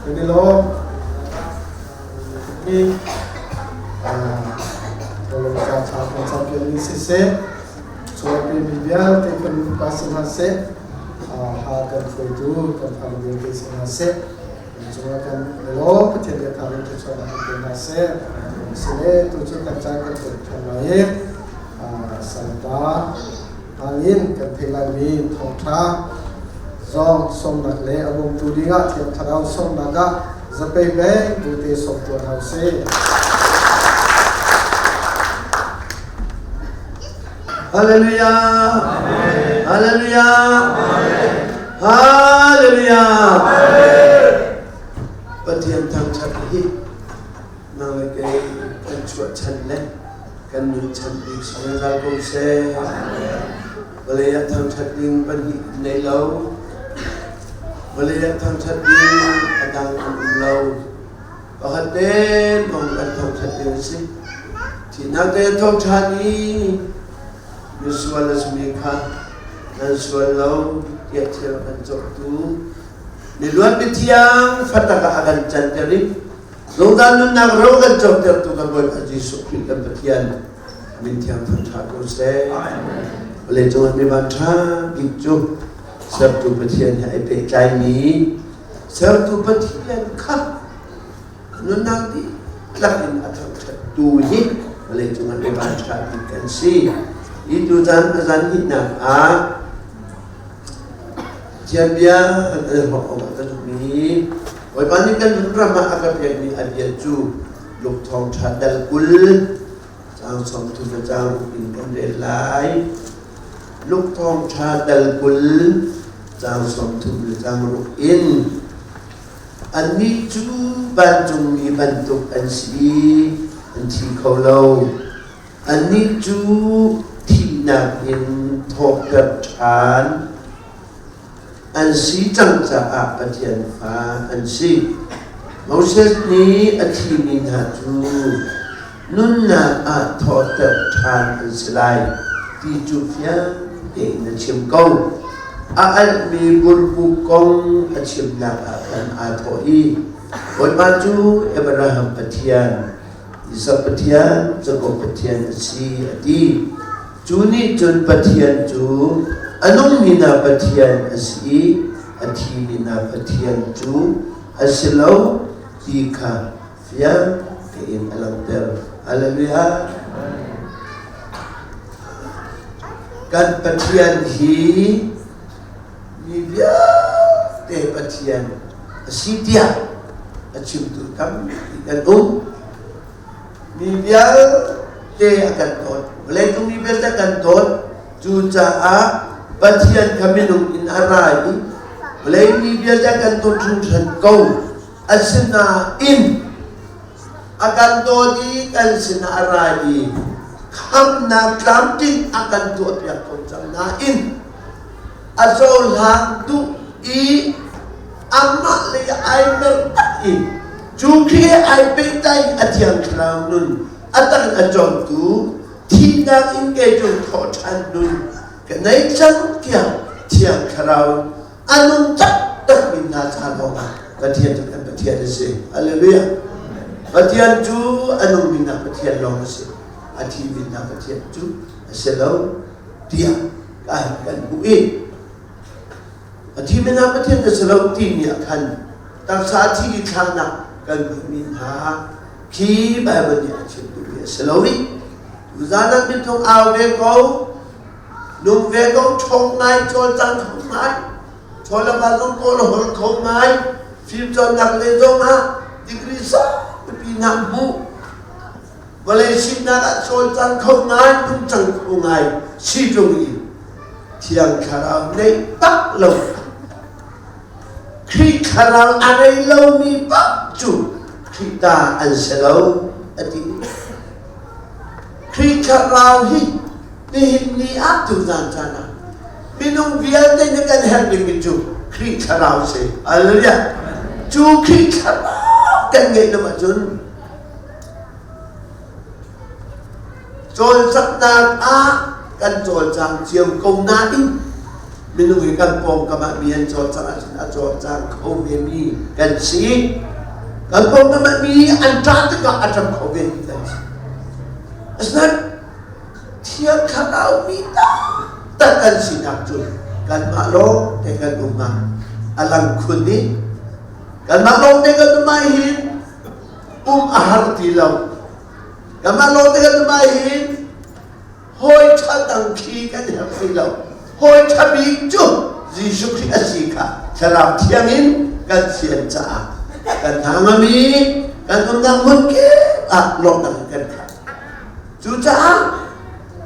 Kan i lawm. Mi tholong ca tha kan champion ni siseh, chuahpi mi vialte kan pa si hna seh, ha kan hruaitu kan fale vialte si hna seh, kan cungah kan i lawm Pathian bia tha in thluachuahnak in pe hna seh. Sile tu cu kan caan kan pek than lai i Santa hangin kan theih laimi thawngṭha zong sawmnak le a bawmtu dingah Thiang Thlarau sawmnak ah zapei peng tute sawm tuan hau si. Hallelujah. Hallelujah. Hallelujah. Pathian thangṭhat hi nang le kei kan chuah chan le kan nun chan bik zungzal ko seh. Vawlei ah thangṭhat ding pahnih nei lo. Vawlei ah thangṭhat ding a dang an um lo. Pakhat te lawng kan thangṭhat ding a si. Thihnak te thawngṭha i misual a simi kha nan sual lo tiah thil kan cawktu miluan mithiang fatak ah a kan canter i Zungzal nunnak ro kan cotertu kan Bawipa Jesuh Khrih kan Pathian min thiang thangṭha ko seh. Vawlei cungah mi van ṭha bik cu sertu Pathian he ai pehtlaimi sertu Pathian kha nunnak dihlak in a thangṭhattu hi vawlei cungah mi van ṭha bik kan si. Hi tuzan a zan hnihnak ah Pathian bia kan i hrawk awk ah ka duhmi Bawipa nih kan ram ah a ka pekmi a bia cu Luke thawngṭha dal 20 caang 30 le caang ruk in kan rel lai. Luke thawngṭha dal 20 caang 30 le caang ruk in annih cu vancungmi bantuk an si an thi kho lo. Annih cu thihnak in thawhter ṭhan an si cang caah Pathian fa an si. Moses nih a thimi hna cu nunnak ah thawhter ṭhan an si lai ti cu fiang tein a chim ko. A alhmi burbuk kong a chimnak ah khan aa thawh i, Bawipa cu Abraham Pathian, Isak Pathian, Jakob Pathian a si, a ti. Cu nih cun Pathian cu a nungmi hna Pathian a si i a thimi hna Pathian cu a si lo ti kha fiang tein a langhter. Hallelujah! Kan Pathian hi mi vialte Pathian a si tiah a chimtu tampi kan um. Mi vialte a kan dawt. Vawleicung mi vialte a kan dawt. Cucaah Pathian kha minung in a ra i vawlei mi vialte a kan dawt hringhran ko. Asinain a kan dawt i kan sinah a ra i khamnak tlamtling a kan tuahpiak ko cang nain a cohlang duh i amah lei ai mer tak i cu khi ai pehtlai a thiang thlarau nun a tang a cawmtu thihnak in kei cu thawh ṭhan nun ka nei cang tiah thiang thlarau a nung taktak mi hna ca lawngah Pathian cu kan Pathian a si. Hallelujah. Pathian cu a nungmi hna Pathian lawng a si. A thimi hna Pathian cu a si lo tiah kan hmuh i a thimi hna Pathian a si lo timi ah khan taksa thi i thlahnak kan hmuhmi hna khi Baibal nih a chim duhmi a si lo i tuzaan ah minthung au ve ko nung ve ko ṭhawng ngai cawlcang kho ngai chawlama zong kawl hol kho ngai fimcawnnak le zong ah degree saupi na hmuh Vawlei sinak ah cawlcang kho ngai, nungcang kho ngai si ṭung i Thiang Thlarau neih tak lo Khrih Thlarau a ngei lomi paoh cu Khrih ta an si lo a ti. Khrih Thlarau hi nihin ni ah tuzan caan ah minung vialte nih kan herh dingmi cu Khrih Thlarau si. Hallelujah. Cu Khrih Thlarau kan ngeih lo ahcun Cawlcanghnak ah kan cawlcang cio ko nain. Minung hi kan pawngkam ah mi an cawlcangh ahcun a cawlcang kho vemi kan si. Kan pawngkam ah mi an ṭah tikah a ṭap kho vemi kan si. Asinain Thiang Thlarau mi taktak kan sinak cu kanmah lawng te kan um ah a lang khun i kanmah lawng te kan um ah hin um a har ti lo. Kanmah lawng te kan um ah hin Hawi ṭha dang khi kan herh ti lo. Hawi ṭha bik cu Jesuh Khrih a si kha Thlarau Thiang in kan fian caah kan hna ngam i kan umnak hmun kip ah lawmhnak in kan khat. Cucaah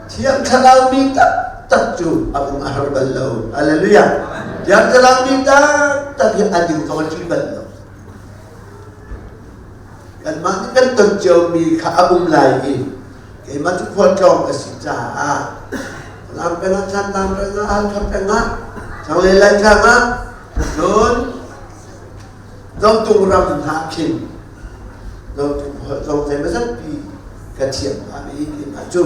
Thiang Thlarau mi taktak cu a um a har bal lo. Hallelujah. Thiang Thlarau mi taktak hi a ding zong a ṭih bal lo. Kanmah nih kan ton ciomi kha a um lai i keimah cu khualtlawng ka si caah Falam peng ah Thantlang peng ah Halkha peng ah Changlei Laitlang ah cun Zotung ram hna khin Zotung zong zeimazatpi ka thiam phah i keimah cu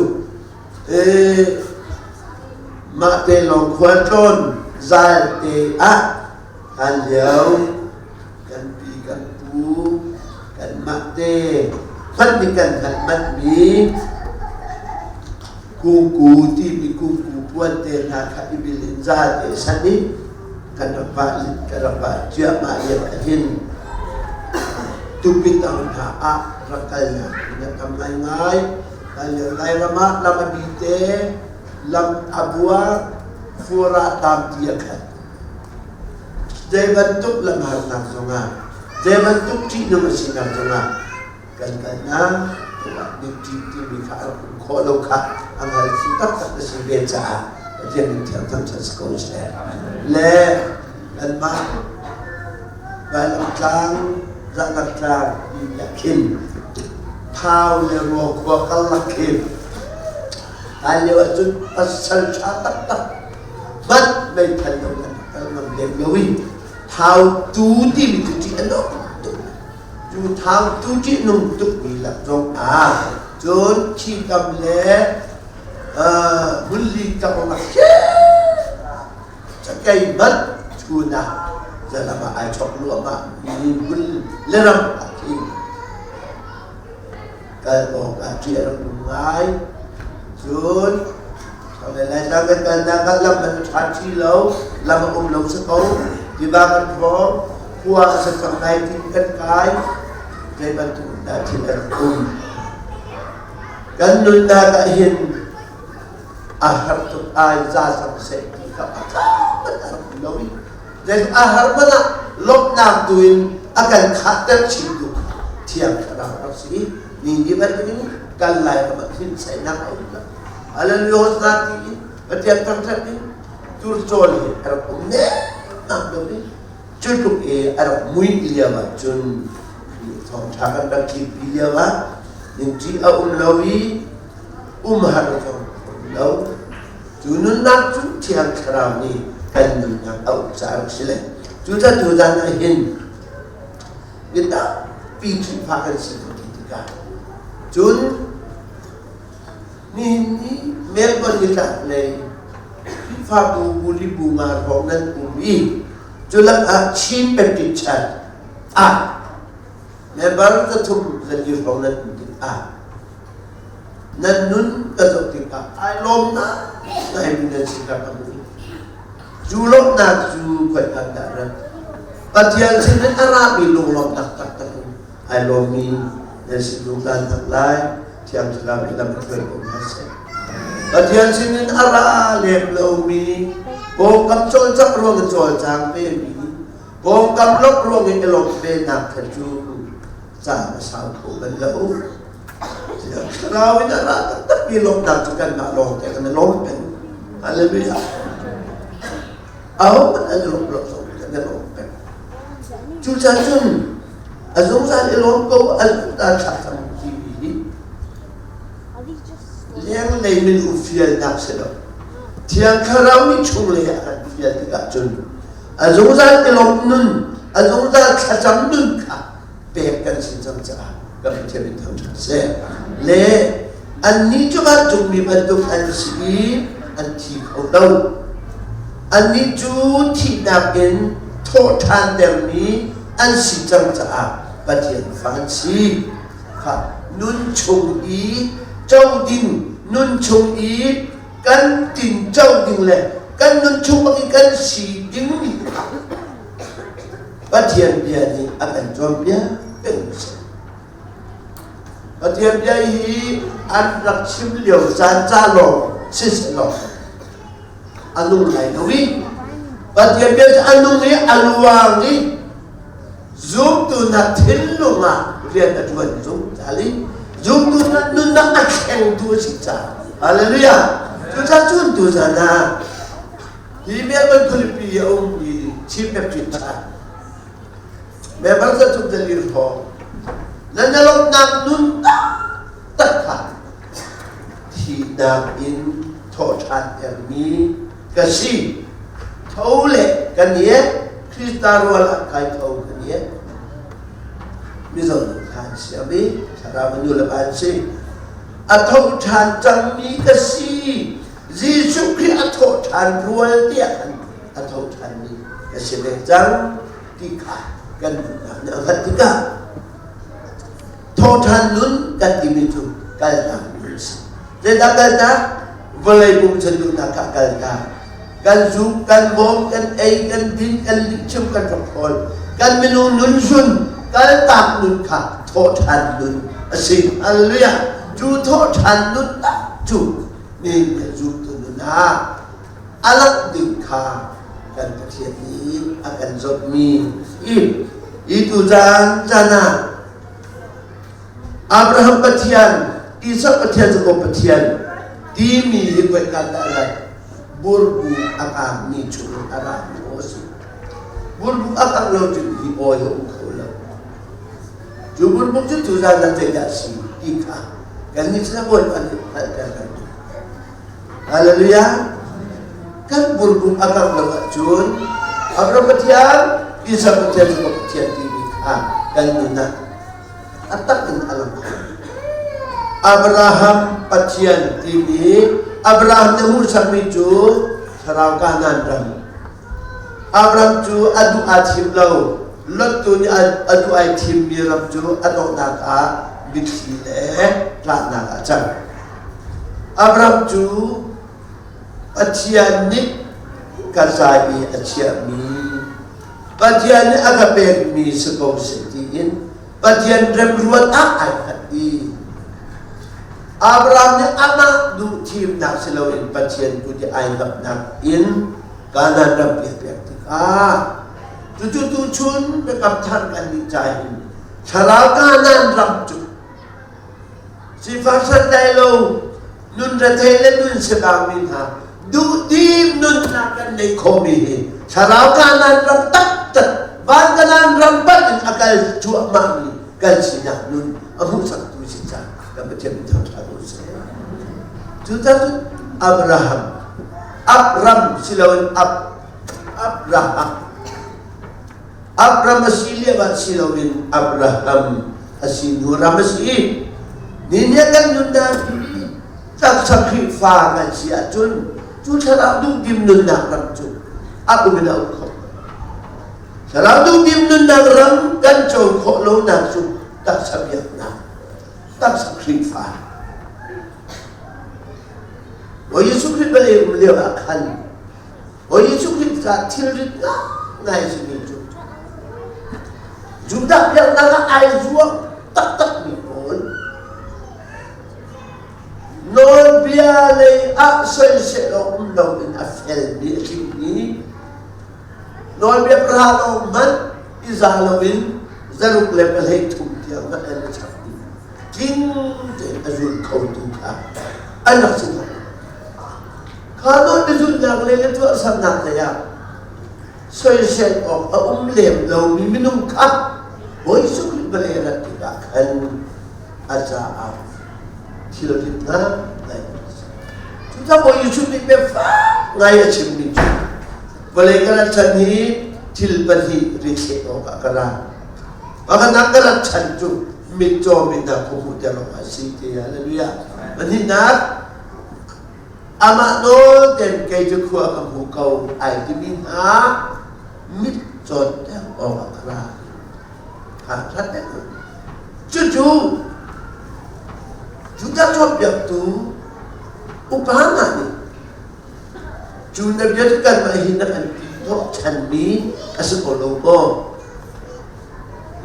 mah te lawng khualtlawn zal te ah hlan lio kan pi kan pu kanmah te hmanh nih kan hngalh manhmi kungku timi kungku puan te hna kha i bil in za te san i kan rak vah kan rak vah ciahmah lio ah hin tupi tang hna ah rak kalnak in a tam ngaingai. Lairam ah lam a bi te lam a bua fur ah tam ti a khat. Zei bantuk lamharnak zongah, zei bantuk ṭihnung a sinak zongah kan kalnak tuah ning ṭih timi kha a rak um khawh lo kha a hngalthi taktak a si ve caah Pathian min thiang thangṭhat si ko seh. Le kanmah Vailam tlang, Zahnak tlang timi ah khin Thau le Ruakhua karlak khin hlan lio ahcun pasal ṭha taktak hmanh meithal lo kan kal ngam lem lo i thautu timi cu ṭih a nung tuk. Cu thautu ṭih nung tukmi lak zong ah cun thikam le hmunli karlak cakei hmanh chun ah zalam ah ai chok luahmah mi hmun le ram ah khin kal awk ah ṭih a rak nung ngai. Cun Laitlang kan kalnak ah lam an ṭha ṭi lo, lam a um lo si ko. Tiva kan hrawng, khua a sa cang lai tin kan kai. Zei bantuk dah thil a rak um. Kan nunnak ah hin a har tuk ai za cang seh ti kha a ṭha a rak um lo i zei a har hmanh ah lawmhnak tu in a kan khahter chin tu kha Thiang Thlarau rak si i ni ni bantukin kan lai ram ah hin sainak a um lo. Hallelujah hna ti in Pathian thangṭhat in turcawl hi a rak um nemnam lo i cu tluk i a rak mui lio ah cun thawngṭha kan rak ṭipi lio ah ningṭi a um lo i umhar zong a um lo. Cu nunnak cu Thiang Thlarau nih kan nunnak a uk caah a rak si le cucaah tuzan ah hin mi tampi Khrihfa kan si ko ti tikah cun nihin ni Melbourne nitlak lei Khrihfabu bu nga hrawng nan um i cu lakah Chin Baptist Church ah member zathum zali hrawng nan um tikah nan nun ka zoh tikah ai lawmnak ngai mi nan si ka ka hmu. Cu lawmhnak cu khoika dah rat? Pathian sin in a rami lunglawmhnak taktak in ai lawmmi nan si zungzal hna lai. Thiang Thlarau nih lam hruai ko hna seh. Pathian sin in a ra lem lomi pawngkam cawlcangh ruang in cawlcang vemi pawngkam lawmh ruang in i lawmh venak kha cu caan a sau kho bal lo. Thiang Thlarau in a ra taktakmi lawmhnak cu kanmah lawng te kan i lawm peng. Hallelujah. Ahohmanh an i lawm lo zong kan i lawm peng. Cucaah cun a zungzal i lawm ko, a zungzal thlacam timi hi lenglei minung fialnak si lo. Thiang Thlarau nih chunglei ah a kan fial tikah cun a zungzal i lawmh nun, a zungzal thlacam nun kha pek kan si cang caah kan Pathian in thangṭhat seh. Le annih cu vancungmi bantuk an si i an thi kho lo. Annih cu thihnak in thawhṭhantermi an si cang caah Pathian fa an si. Kha nun chung i co ding, nun chung i kan tinco ding le kan nun chung bak i kan si dingmi kha Pathian bia nih a kan cawnpiak peng a si. Pathian bia hi an rak chim lio caan ca lawng siseh law a nung lai lo i Pathian bia cu a nung i a luang i zumtu hna thinlung ah rian a ṭuan zungzal i zumtu hna nunnak a thlengtu a si caah hallelujah. Cucaah cun tuzan ah hi Melbourne khualipi a ummi Chin Baptist Church member za tuk dalir thawng nan lawmhnak nun taktak kha thihnak in thawhṭhan termi ka si. Tho le kan i Krista rual ah kai tho kan i mizo nu kha an si ami thlarau nu le pa an si. A tho ṭhan cangmi ka si. Jesuh Khrih a thawh ṭhan rual tiah khan a tho ṭhanmi ka si ve cang ti kha kan nunnak nih a hngalh tikah thawhṭhan nun kan timi cu kalnak nun a si. Zeidah kaltak? Vawlei pum duhnak kha kaltak. Kan zu, kan bawm, kan ei, kan din, kan lihchim, kan rak Kan minung nun zun kaltak nun kha thawhṭhan nun a si. Hallelujah! Cu thawhṭhan nun tak cu mi nih zumtu nun ah a langh ding kha kan Pathian nih a kan zawtmi i hi tu caan caan ah Abraham Pathian, Isak Pathian, Jakob Pathian timi hi khoika dah rat burbu a kangmi chung a rami aw a si. Burbuk a kang lo cun hi aw hi a um kho lo. Cu burbuk cu tuzan ah zeidah a si ti kha kan nih cu Bawipa nih hngalhter kan duh. Hallelujah! Kan burbuk a kangh lo ahcun Abraham Pathian, Isak Pathian, Jakob Pathian timi kha kan nun ah a tak in a lang kho. Abraham Pathian timi Abraham nih hmuhsakmi cu thlarau Kanaan ram. Abraham cu a duh aa thim lo. Lot tu nih a duh ai thimmi ram cu a donghnak ah mitthli le tlahnak ah a cang. Abraham cu Pathian nih ka zai i a chiahmi Pathian nih a ka pekmi si ko seh tiin Pathian remruat ah ai hngat i Abraham nih amah duh thimnak si loin Pathian kut i ai hnapnak in Kanaan ram a pek tikah cucu tuchun biakam thar kan nih ca hin thlarau Kanaan ram cu Sifak santlai lo nun rethei le nun sibangmi hna duhdim nunnak kan neih khawhmi hi thlarau Kanaan ram taktak van Kanaan ram bat in a kal cuahmahmi kan sinak nun a hmuhsaktu si caah kan Pathian min thangṭhat u sih. Cucaah Abraham Abram siloin Ab Abraham Abram a si lio ah si loin Abraham a si hnu ram a si. Ni nih kan nunnak hi taksa Khrihfa kan si ahcun cu thlarau duhdim nunnak ram cu a um in a um kho. Thlarau duhdim nunnak ram kan co khawh lonak cu taksa biaknak, taksa Khrihfa. Bawi Jesuh Khrih vawlei um lio ah khan Bawi Jesuh Khrih caah thilrit ngai simi cu Judah biaknak ah ai zuam taktakmi pawl nawlbia lei ah soisel awk um loin a felmi a tlingmi nawlbia pahra lawng hmanh i za loin zaruk le pahlei thum tiang hmanh an i chap dih tling tein a zul khotu kha an rak si hna. Kha nawn biazulhnak le le tuahsernak lei ah soisel awk a um lem lomi minung kha Bawi Jesuh Khrih vawlei a rat tikah khan a caah thilrit ngai a si. Cucaah Bawi Jesuh nih biafak ngai a chimmi cu vawlei ka rat chan hi thil pahnih rithleh awkah ka ra. Pakhatnak ka rat chan cu mitcaw mi hna khuamuh ter awk a si ti. Hallelujah. Pahnihnak. Amah nawl tein kei cu khua ka hmu ko ai timi hna mit cawtter awk ah ka ra. Kha ṭhat Cucu Judah cawnpiaktu upa hna nih cu na bia cu kanmah hi na kan ti hnawhchanmi a si ko lo maw?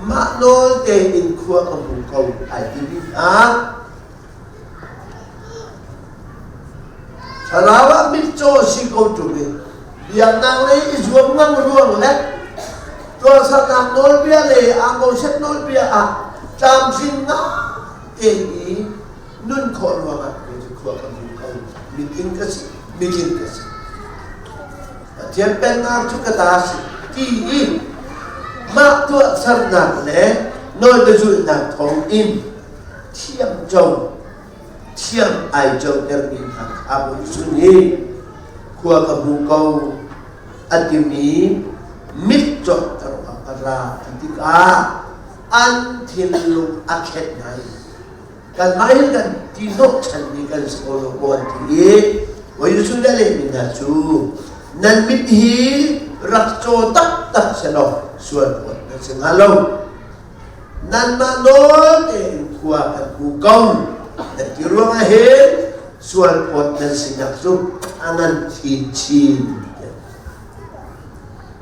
Mah nawl tein khua ka hmu ko ai timi hna Thlarau ah mitcaw si ko ṭung i biaknak lei i zuam ngang ruang le tuahsernak nawlbia lei ah Moses nawlbia ah tlamtling tein i nun khawh ruangah kei cu khua ka hmu ko. Mitling ka si, mitling ka si. Pathian pennak cu ka ta si ti i mah tuahsernak le nawlbia zulhnak thawng in thiamco thiam ai cotermi hna kha Bawi Jesuh nih khua ka hmu ko a timi mit cawhter awk a ra ti tikah an thinlung a khet ngai. Kanmah hin kan ti hnawhchanmi kan si ko lo maw an ti i Bawi Jesuh nih a lehmi hna cu nan mit hi rak caw taktak selaw sual phawt nan si hnga lo. Nanmah nawl tein khua kan hmu ko nan ti ruangah hin sual phawt nan sinak cu a ngan chinchin.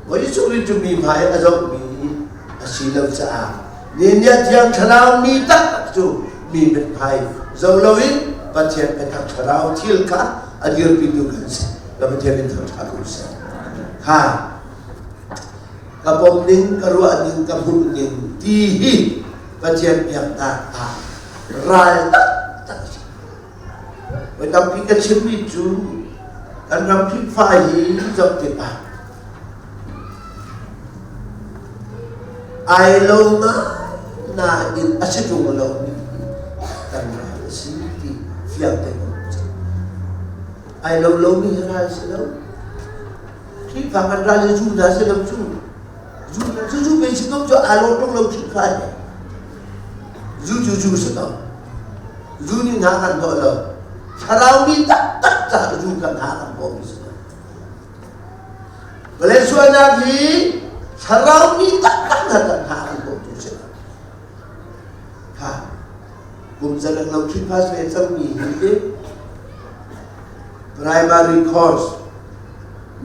Bawi Jesuh Khrih cu mi hmai a zohmi a si lo caah ni nih Thiang Thlarau mi taktak cu mi mithmai zoh loin Pathian biatak Thlarau thil kha a dirpitu kan si. Ka Pathian in thangṭhat u sih. Kha ka pom ning, ka ruah ning, ka hmuh ning ti hi Pathian biaknak ah ral taktak a si. Voi tampi ka chimmi cu kan ram Khrihfa hi zoh tikah ai lo nain a si ṭung lomi kan ral a si ti fiang tein ka hmuh cang. Ai lo lomi hi ral si lo. Khrihfa kan ral hi zu hna si lo cu. Zu cu zu pe si ko cu aa lawh tuk lo Khrihfa hi. Zu cu zu si ko. Zu nih hna kan hnawh lo. Thlarau mi taktak caah zu kan hna kan hnawh mi si ko. Vawlei sualnak hi thlarau mi taktak hna kan hna kan hnawh tu si ko. Ha. Kum zalang lo Khrihfa ve cangmi hi primary course,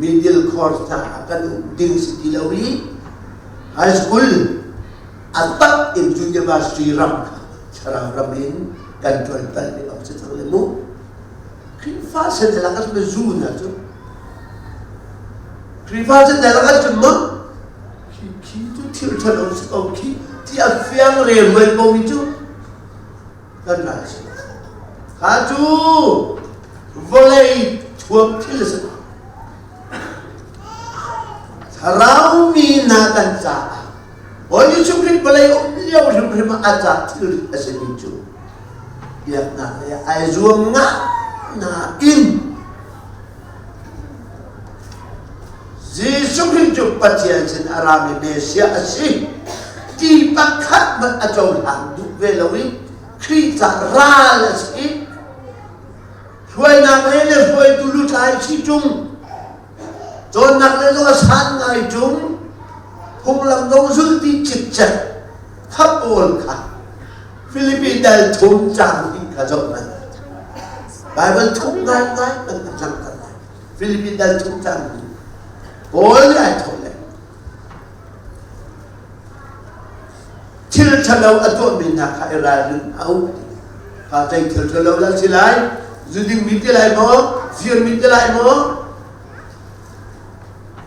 middle course hna ah kan um ding si ti lo i high school a tak in university ram kha thlarau ram in kan ṭuan pal mi awk si cang le mu. Khrihfa sen le lak ah zu hna cu Khrihfa sen le lak ah cun maw khi khi cu thil ṭhalo si ko khi ti a fiang relruai ko mi cu kan ral si. Kha cu vawlei thuam thil a si. Thlarau mi hna kan caah Bawi Jesuh Khrih vawlei um lio hrimhrim ah a ca thilrit a simi cu biaknak lei ai zuam nga nain Jesuh Khrih cu Pathian sin a rami Messiah a si ti pakhat hmanh a cohlang duh ve lo i Khrih ca ral a si. Hruainak lei le hruaitu lutlai si ṭung, cawnnak lei zong a san ngai ṭung, phunglam zong zulh dih cikcek kha pawl kha Filipi dal thum cang ti kha zoh hmanh. Baibal thuk ngaingai kan kan langhter lai. Filipi dal thum cang ti. Paul nih ai thawh le thil ṭhalo a tuahmi hna kha i ralrin a um ti. Kha zei thil ṭhalo dah si lai? Zu dingmi ti lai maw? Firmi ti lai maw?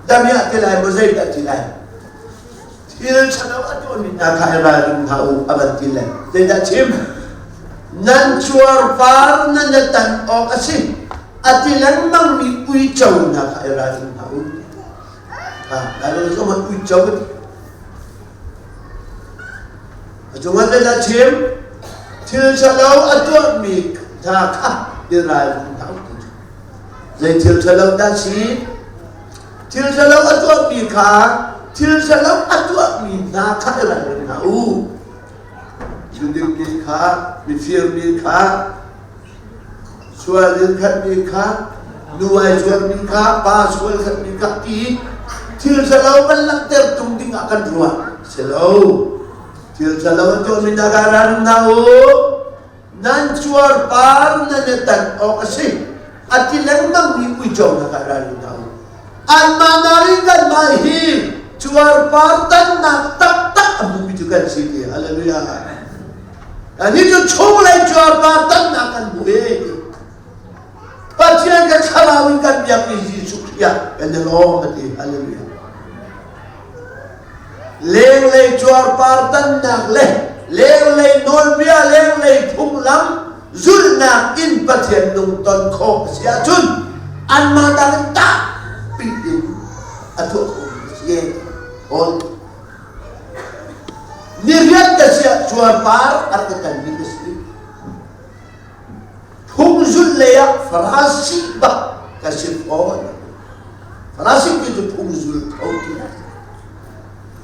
Damiah ti lai maw? Zeidah ti lai? Thil ṭhalo a tuahmi hna kha i ralring hna u a van ti le zeidah chim? Nan cuarpar nan i tan awk a si. A ti lengmangmi uico hna kha i ralring hna u. Ha, Baibal zong ah uico a ti. A cungah zeidah chim? Thil ṭhalo a tuahmi hna kha i ralring hna u ti cu. Zei thil ṭhalo dah si? Thil ṭhalo a tuahmi kha thil ṭhalo a tuahmi hna kha i ralring hna u. Zudingmi kha, mifirmi kha, Sual in khatmi kha nu ai zuarmi kha pa sual khatmi kha ti thil ṭhalo kan langhter tung ding ah kan ruah. Si lo. Thil ṭhalo an tuahmi hna kha ral hna u. Nan cuarpar nan i tan awk a si. A ti lengmangmi uico hna kha ral hna u. Anmah nakin kanmah hi cuarpar tannak taktak a hmumi cu kan si ti. Hallelujah. Kannih cu chunglei cuarpar tannak kan hmu e ti. Pathian kan thlarau in kan biakmi Jesuh Khrih ah kan i lawm a ti. Hallelujah. Lenglei cuarpar tannak le lenglei nawlbia, lenglei phunglam zulhnak in Pathian nung ton khawh a si ahcun anmah dang in tahpi in a tuah khomi a si. Paul Ni riat ka si ah cuarpar a rak ka tanmi ka si. Phung zulh lei ah Farasi bak ka si fawn. Farasi ti cu phung zul kho ti.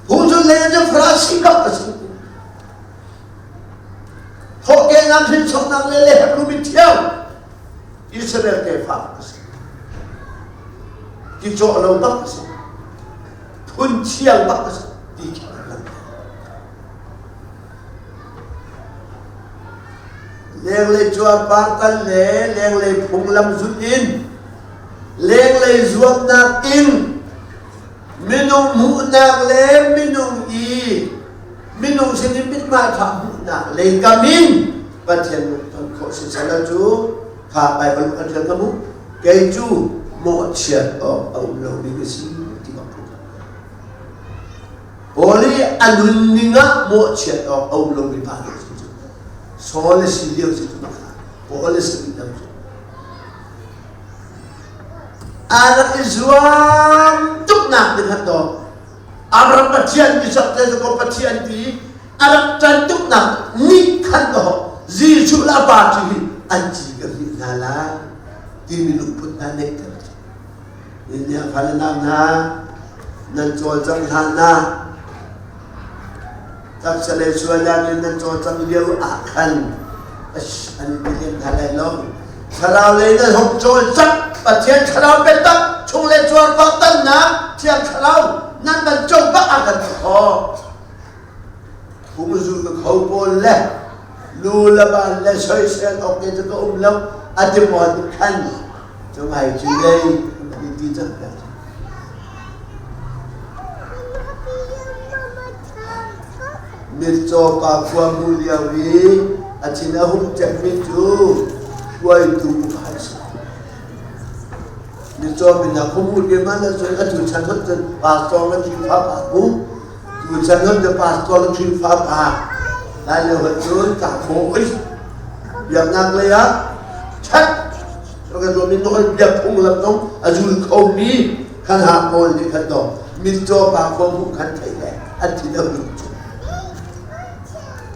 Phung zulh lei ah cun Farasi bak ka si. Thawhkehnak hrinsoknak le le Hebru mithiang Israel tefa ka si. Ti cawh lo bak ka si. Phun thiang bak ka si ti khi kan langhter. Lenglei cuarpar tan le lenglei phunglam zulh in lenglei zuamnak in minung hmuhnak le minung i minung sinin mithmai ṭha hmuhnak lei kam in Pathian lungton khawh si sehla cu kha Baibal kan ṭial ka mu kei cu mawhchiat awk a um lomi ka si ti bak phun. Paul i a nunning ah mawhchiat awk a um lomi pa cu si cu Saul a si lio si cu bak Paul a si lio cu a rak i zuam tuknak ding han to Abraham Pathian Isak le Jakob Pathian ti a rak ṭan tuknak nih khan to Jesuh le a pa cu hi an ci ka hngilh hna lai timi lungput hna neihter Ninia fale nau hna nan cawlcang hlan ah taksa le sualnak in nan cawlcang lio ah khan an i lem hna lai lo thlarau lei nan hong cawlcang Pathian thlarau biatak chung le cuarpar tannak thiang thlarau nan van co bak ah kan kho phungzul ka kho pawl le lu le ban le soisel awk te cu ka um lo a ti pawl khan cu ngai cu lei ti cang Mitcaw pa khua hmu lio i a thin a hung cemmi cu hruaitu upa an si. Mitcaw minak hmu ke man ahcun atu chan hon cun pastor le Khrihfa pa hmu tu chan hon cu pastor le Khrihfa pa lai le hon cun ka khaw oi biaknak lei ah chat kan ruahmi nawl bia phunglam zong a zul khomi khan ha pawl nih khan dong mitcaw pa khua hmuh khan thei le an thin a hun cu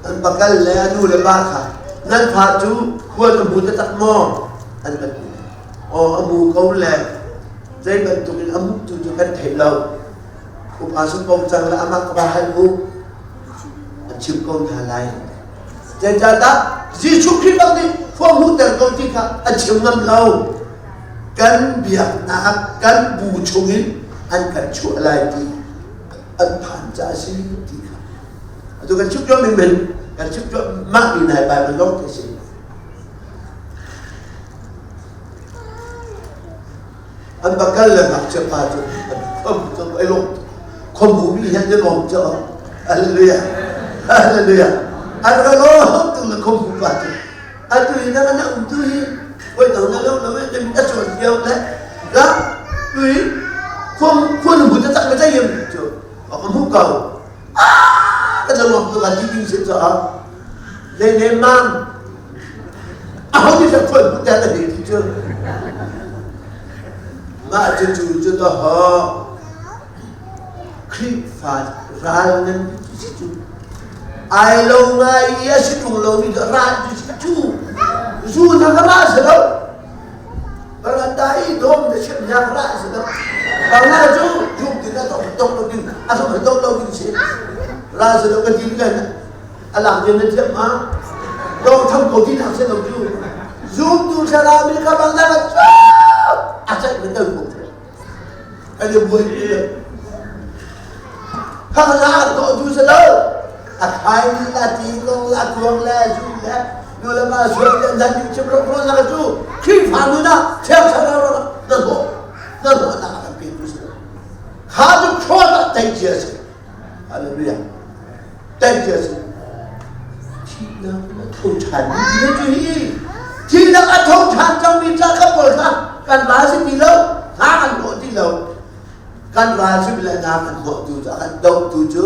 an pakal le a nu le pa kha nan fa cu khua na hmu taktak maw an kan ti aw a mu ko le zei bantuk in a mu tu cu kan thei lo upa sung ko cang le amah ka ba hal u an chim ko hna lai Zeicahdah Jesuh Khrih bak nih khua hmuhter ko ti kha a chim ngam lo. Kan biaknak, kan bu chungin an kan chuah lai ti an phan ca a si ti kha. Atu kan chim cuahmah men, kan chim cuahmah mi nai Bible lawng te si. An va kal le ngakchia pa cu an khom cu ai lawm khom mi hi an i lawm cu. Hallelujah. Hallelujah. An ka lawm tu le khom pa cu. Atu hi na na um tu hi oi dang na lo lo e mi a chuan lio le la tu hi khom khon mu ta tak ma chai yem cu a ka mu ko. Ah ka lawm tu ka ti ding se cho. Le ne mang Aho nih dah khual hmu te na ti cu? Mah cucu cu dawh Khrihfa ral nan si cu. Ai lo ngai i a si ṭung lomi cu ral cu si cu. Zu na ka ra si lo. Baranda i dawm na chim na ka ra si lo. Bangla cu zum tin a tong tong lo ding a tong tong lo ding si. Ra si lo ka ti kan A lak din na thiam ma? Dawng tham ko ti nak se lo cu. Zumtu thlarau nih kha bang na a ceih men kan hmuh. Kan i buaipi lo. Kha la to tu si lo. A khai ni la ti kong la kuang le zu le nu le pa sual le nan ni chim ro ro na cu Khrihfa nun ah thiang thlarau ro na hlawh na hlawh na kan pe tu si lo. Kha cu cross ah tei cia si. Hallelujah. Tei cia si. Thihnak in a tho ṭhan mi ti cu hi thihnak a tho ṭhan cangmi ca kha pawl kha kan ral si ti lo hna kan hlawh ti lo kan ral si le hna kan hlawh tu cu a kan dohtu cu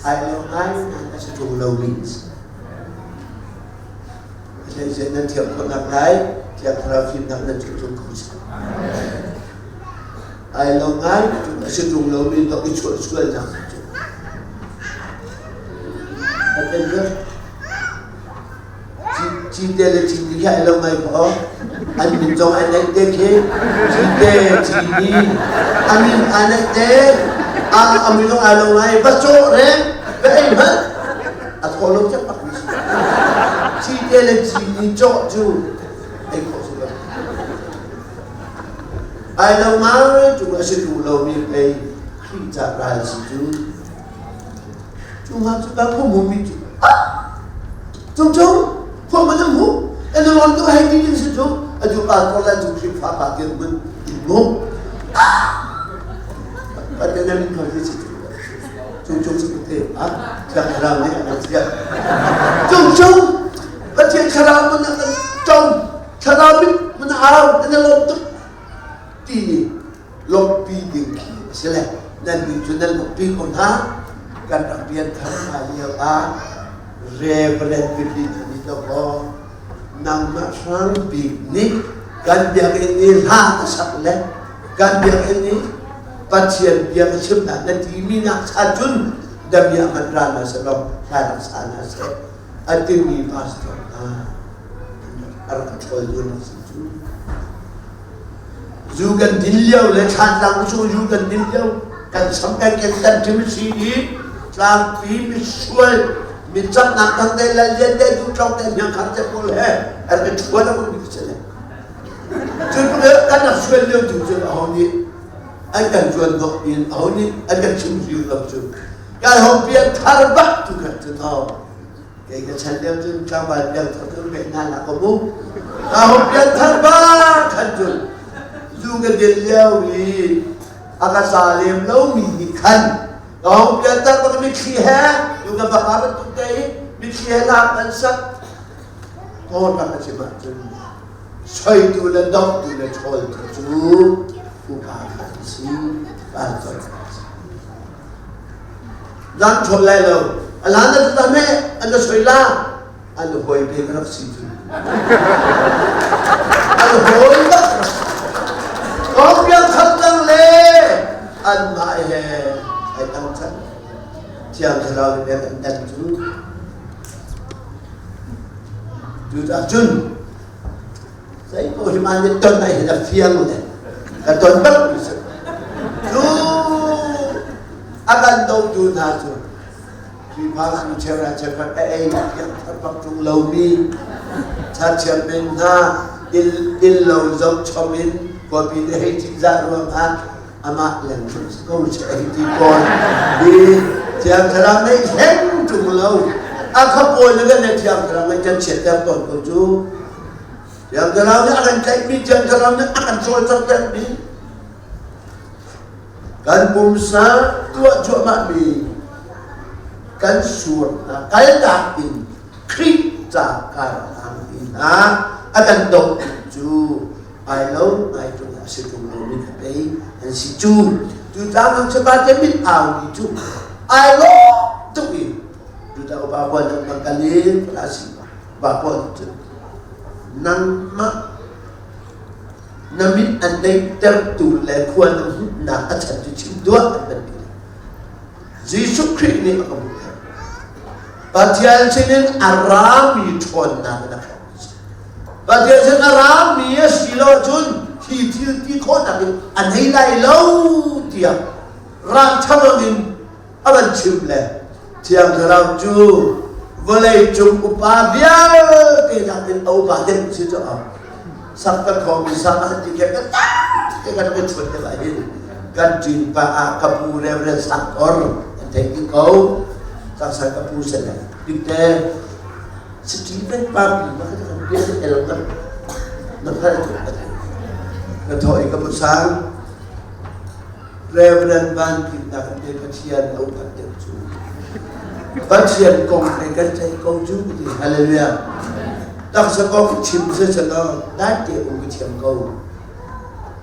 ai lo ngai a si ṭung lo mi a nan thiam khawhnak lai thiang thlarau fimnak nan cung cung ko seh ai lo ngai a si ṭung lo mi tok i chuah sualnak cu Cite le cini khi ai lo ngai ko. An min zong ai naih te khi. Cite, cini, a min ai naih te. A a min zong ai lo ngai. Va cawh reng, va ei hmanh. A thaw lo cak bak mi si. Cite le cini cawh cu ei khawh si lo. Ai lo ngai cu a si duh lomi ei Khrih ca ral si cu. Cu hna cu kan khua hmumi cu ah cung cung khua man an hmu an rawn tu hei ti ding si cu atu pa ko la cu Khrihfa pa tiang mun in mu ah Pathian nan min khol si cu cung cung si te ah Thiang Thlarau nih a kan siah cung cung Pathian Thlarau mun a kan tong Thlarau mit mun au an lawm tuk ti lawmhpi ding khi a si le nannih cu nan lawmhpi ko hna. Kan rak pianthar hna lio ah Reverend Bibi nih dawkaw nangmah hrang bik nih kan biakinn i hla na sak le kan biakinn i Pathian bia ka chimnak na timi nak cha cun damiah hmanh ra na seh law hla rak sa na seh a timi pastor hna a rak ṭhawl dun a si cu. Zu kan din lio le thlantlang cu zu kan din lio kan sam kan ken tan ṭhim si i tlangpi misual mi caknak dang te la lian te du tlong te hmiang khang te pawl he an ka ṭhuan a mi si le cun kan rak sual lio tu cun aho nih an kan zuan hnawh in aho nih an kan chim riu lo cu kan hong pian thar bak tu khan cun Kei ka chan lio cun tlangval piangthar cu ve hna la ko mu. Ka hong pianthar ba khan cun zu ka din lio i a ka sa lem lomi nih khan ka hong pianthar bak mitthli he zu ka bak bantuk te i mitthli he lak an sak kaw rak a chim ahcun soitu le dohtu le ṭhawltu cu upa kha an si pastor kha an si. Zan ṭhawl lai lo. A lan na tuta me an na soi la. An hawi pe ka rak si cu. An hawi bak rak si. Kawng khat tang le an mah he ai tang chan. Thiang Thlarau nih an dan cu. Cucaah cun Zei ko hi man nih ton ai hin a fiang le ka ton bak mi si. Cu a kan dotu hna cu Khrihfa cu cheuhra cheukhat a ei piak thar bak ṭung lomi chachiam men hna inn lo zoh chom in khuapi te hei ṭihzah ruangah amah lengmang si ko che hei ti kawl hi Thiang Thlarau nei hleng ṭung lo a khapawi le kan Thiang Thlarau nei kan chiatter tawn ko cu Thiang Thlarau nih a kan tlaihmi Thiang Thlarau nih a kan cawlcanghtermi kan pumsa tuah cuahmahmi kan sur hna kaltak in Khrih ca kar hlang hna a kan dawt cu ai lo ai tung a si tung lomi kha pei an si cu cu tlang cu pa te mit au mi cu ai lo tuk i cu ta upa kuan bang kal in pala si pa pawl cu nangmah na mit an deihtertu le khua na hmuhnak a chan cu chim tuah an kan ti. Jesuh Khrih nih a ka hmuhter. Pathian sinin a rami ṭhawnnak in a hrawk. Pathian sin a rami a si lo cun hi thil ti khawhnak in a nei lai lo tiah ralṭha in a van chim le Thiang Thlarau cu vawlei cung upa vialte nakin a upa deuh si caah. Sak kan khawmi sang an ti khe kan te kan kan chuan te lai hin kan ṭin pa ah ka pu Reverend Sang Or an thei ding ko. Sang sang ka pu sen dikte Stephen pa pi ma kan kan bia el kan na hngal tuk ka thei. Ka thawh i ka pu sang Reverend Van Bik nak te Pathian a upat deuh cu. Pathian kong he kan theih ko cu ti hallelujah. Taksa kong chim se se law dai te um ka thiam ko.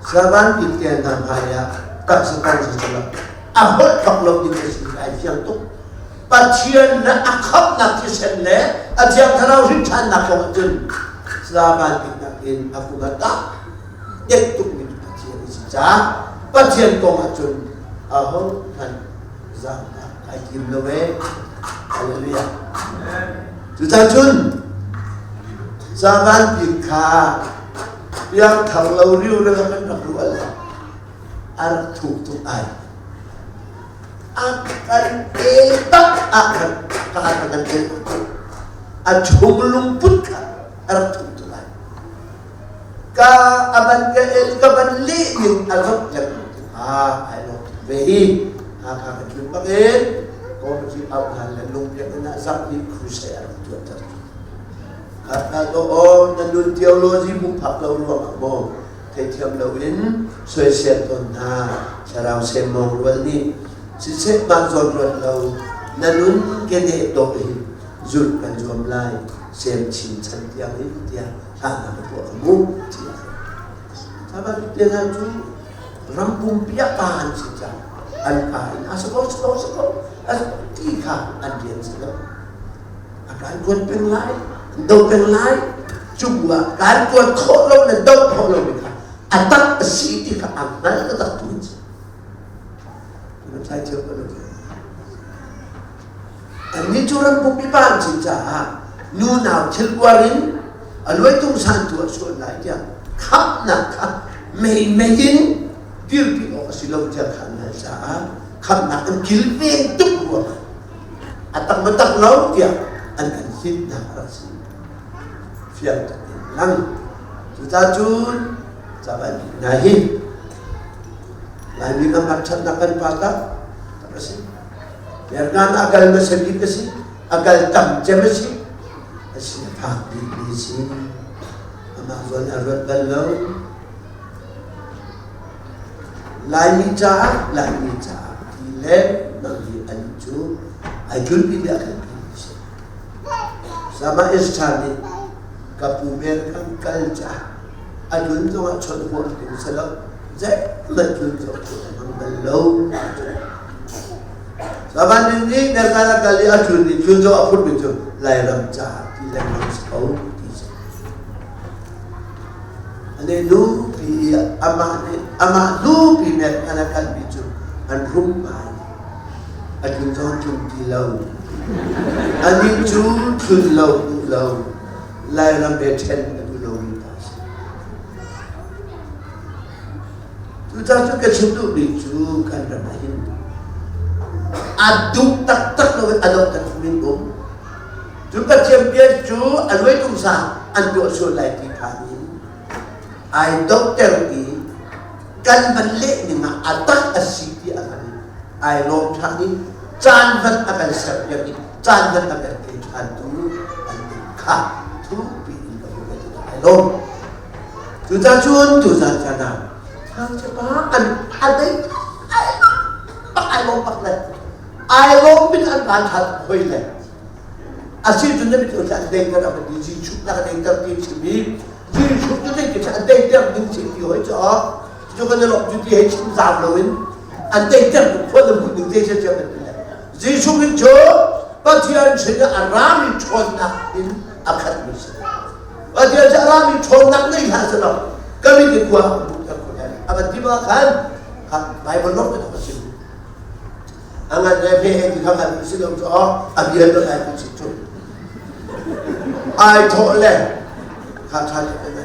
Savan bik te hna hmai ah taksa kong se se law a holh bak lo ding a si ai fiang tuk. Pathian le a khamhnak thisen le a thiang thlarau hrinṭhannak kong ahcun Savan bik nakin a kum a tak dek tukmi Pathian a si caah Pathian kong ahcun aho hmanh zaangnak ai tim lo ee. Hallelujah. Cucaah cun zaangan bik kha piangthar lo riu le kan rak ruah lo a rak thuk tuk ai. A kan el tak ah khan ka kan el a chung lungput kha a rak thuk tuk ai. Ka a ban ka el ka ban leh ning a rak lengmang ti hnga ai lawm tuk ve hi. Hakha ka tlun bak in committee auh hlan le lungpiak in ah zarhpi crusade a rak tuahter. Khat to aw na nun theology hmuh phak lo ruangah maw theithiam loin soisel tawn hna thlarau semmawng rual nih siseh mah zawn ruat lo na nun keneh dawh hi zulh kan zuam lai sem chin chan tiang in tiah hlah na ka tuah ka mu tiah Sabat te hna cu ram pumpi ah pa an si caah an pa in a si ko si ko si ko a ti kha an rian si lo a kan tuan peng lai an do peng lai cu bu ah kan tuan khawh lo le do khawh lo mi kha a tak a si ti kha a hngal a tak tu an si na thai thiam ko lo Annih cu ram pumpi pa an si caah nunau thil uar in a luaitung san tu a sual lai tiah khamhnak kha mei mei in dirpi awk a si lo tiah kha an hngalh caah khamhnak an kilven tuk ruangah a tak ma tak lo tiah an kan hinnak a rak si. Fiang tuk in lang. Cucaah cun caban hna hi Laimi kan ṭhatnak kan pa tak tak a si. Ergan a kal hmasa bik a si, a kal tam cem a si, a si a phak bikmi a si. Amah zawn a ruat bal lo. Laimi caah, Laimi caah ti le nang hi an cu ai tlunpi mi a kalpi mi a si. Sama Esther nih ka pu men kan kal caah a tlun zongah chawnh huam ding si lo. Zeihmanh tlun zong cu a hmang bal lo. Savan nih Nergal a kal i a tlun i tlun zong a phurhmi cu Lairam caah ti lengmang si ko ti si. Ane nupi amah nih amah nupi Nergal a kalmi cu an rum ngai. A tlun zong tlun ti lo. Anih cu tlun lo duh lo. Lairam he ṭhen a duh lomi pa a si. Cucaah cu ka chim duhmi cu kan ram ah hin a duh taktak lo in a doh tak min um. Cu Pathian bia cu a luai tung sa an tuah sual lai ti phan in ai dohter i kan van leh ning ah a tak a si ti a hngal i ai lawm ṭhan i caan van a kan serpiak i caan van a kan pe ṭhantu an um kha thukpi in ka hmuh ti ai lawm. Cucaah cun tuzan caan ah ngakchia pa an a dei bak ai lawm bak le ai lawm bik an van hal hoi le a si cun na mit an deiter a ti Jesuh na ka deiter ti chim i Jesuh cu zei ti an deiter ding chim ti hoi cu cu kan lawm cu ti hei chim zau loin an deiter khua na hmuh ding zei siam an ti le Jesuh in cu Pathian sin ah a rami ṭhawnnak in a khat mi si. Pathian cu a rami ṭhawnnak nei hlah selaw ka mit in khua a hmuhter ko lai. A van ti bang khan Bible lawng te a sim. A ngan le phe he ti kha ngan si lo cu a bia to ai si cu. Ai thawh le kha ṭha te kan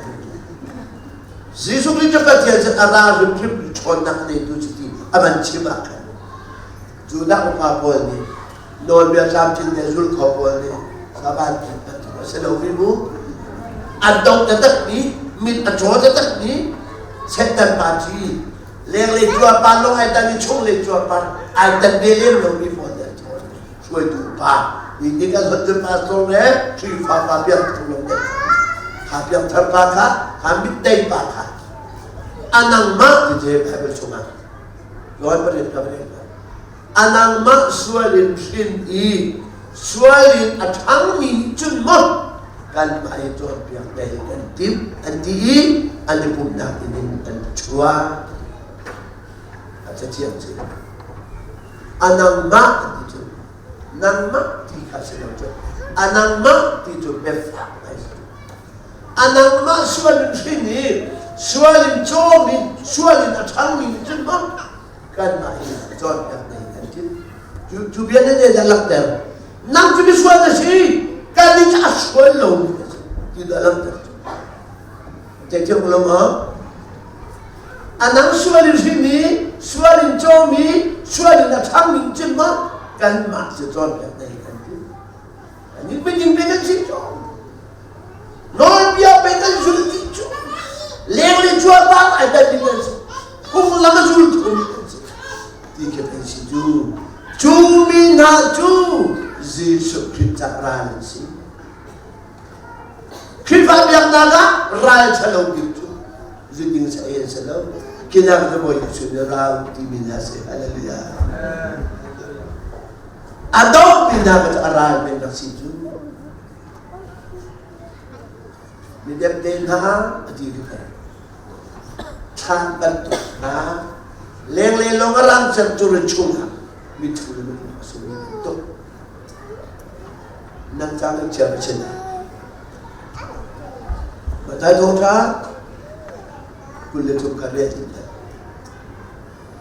Jesuh Khrist cu Pathian cu a ra hrimhrim ṭhawnnak a neitu cu ti a van chim ah khan Judah upa pawl nih nawlbia tlamtling le zul kho pawl nih saban bantuk a si lomi mu an dong taktakmi Mit a caw taktakmi Satan party lenglei cuarpar lawng ai tan i chunglei cuarpar ai tan ve lem lomi pawl nih an cawn. Hruaitu pa ni nih kan hon cun pastor le Khrihfa pa piangthar lawng nih kha piangthar pa kha kha mitdei pa kha a nangmah ti te Bible chungah Johan pariat ka pariat a nangmah sual in hrin i sual in a ṭhangmi nih cun maw kanmah hi cawnpiak dei kan timh an ti i an i pumhnak inn in an chuah. A cathiang cu a nangmah an ti cu nangmah ti kha si lo cu a nangmah ti cu biafak ngai si. A nangmah sual in hrin i sual in cawm i sual in a ṭhangmi nih cun maw kanmah hi cawnpiak ding kan timh. Cu bia nih zeidah langhter? Nang cu misual na si, kannih cu a sual lomi na si ti dah langhter. Theithiam ko lo maw? A nang sual in hrinmi, sual in cawmi, sual in a ṭhangmi cun maw kanmah cu cawnpiak ding kan timh. Annih miding pe kan si cu. Nawlbia pe kan zul dih cu. Leng le cuarpar ai tel ding kan si. Phunglam a zul thumi kan si. Ti khi kan si cu. Cu mi hna cu Jesuh Khrih cah ral an si. Khrihfa biaknak ah ral ṭhalo bik cu zuding sa ei an si lo. Kinak na Bawi Jesuh nih rau timi hna si. Hallelujah. A dohmi hna kha cu a ral men rak si cu. Mi depde hna a ti khi pei. Thlan bantuk hna lenglei lawng a rang cem cu ri chungah mithu le minung a simi bantuk. Nan cang in chia chin. Matai thawngṭha 23 kha rel in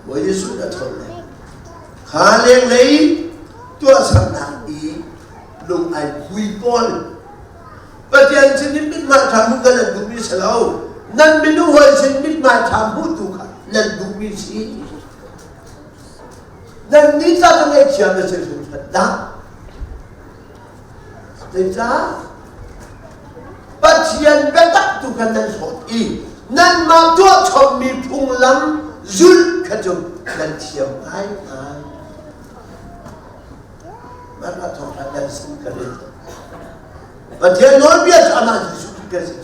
Bawi Jesuh na thawn le kha lenglei tuahsernak i lung ai hui pawl Pathian sin in mithmai ṭha hmuh kha nan duhmi si lo nan minung hawi sin mithmai ṭha hmuh tu kha nan duhmi si nan nih ca ka ngaihthiam na si hringhran dah. Zeicah? Pathian biatak tu kha nan hlawt i nanmah tuah chommi phunglam zulh kha cu nan thiam ngaingai. Mah thawngṭha nan sin ka rel. Pathian nawlbia cu amah Jesuh Khrih kan si.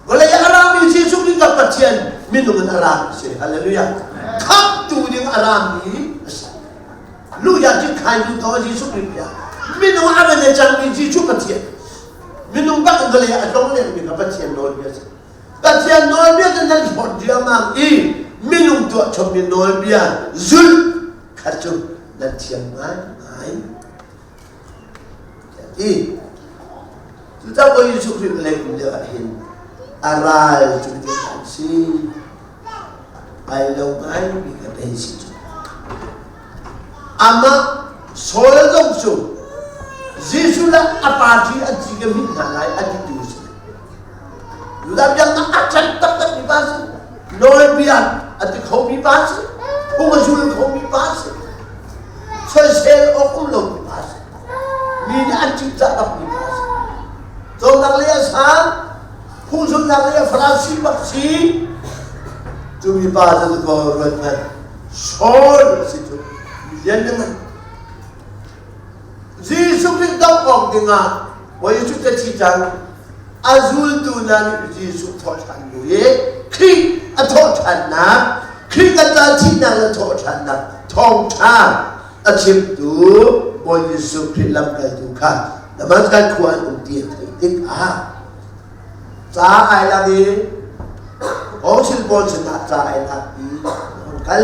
Vawlei a rami Jesuh Khrih ka Pathian minung in a rami si. Hallelujah. Khamhtu ding a rami a si. Luya cu khai nu to Jesuh Khrih bia. Minung a van le cangmi Jesuh Pathian. Minung bak in vawlei a tlong lengmi kha Pathian nawlbia si. Pathian nawlbia cu nan hlawt riangmang i minung tuah chommi nawlbia zulh kha cu nan thiam ngaingai. Ti. Cucaah Bawi Jesuh Khrih vawlei um lio ah hin a ral cu ti an si. Ai lo ngaimi kan hei si cu. Amah Saul zong cu Jesuh le a party an ci ka hmit hna lai a titu si. Judah biaknak a ṭan taktak mi pa si. Nawlbia a ti khomi pa si. Phung a zul khomi pa si. Soisel awk um lomi pa si. Mi nih an ṭihzah bakmi pa si. Cawnnak lei a sang, phungzulhnak lei a Farasi bak si. Cu mi pa cu ko ruat hmanh. Saul a si cu. Mi lian ngan. Jesuh Khrih doh awk dingah Bawi Jesuh te thi cang. A zultu hna nih Jesuh thawhṭhan bu i Khrih a thawhṭhannak, Khrih kan ca thihnak le thawhṭhannak thawngṭha a chimtu Bawi Jesuh Khrih lamkaltu kha Damaskas khua an um ti a theih tikah ca ai lak i Kawngsil pawl sinah ca ai lak i an kal.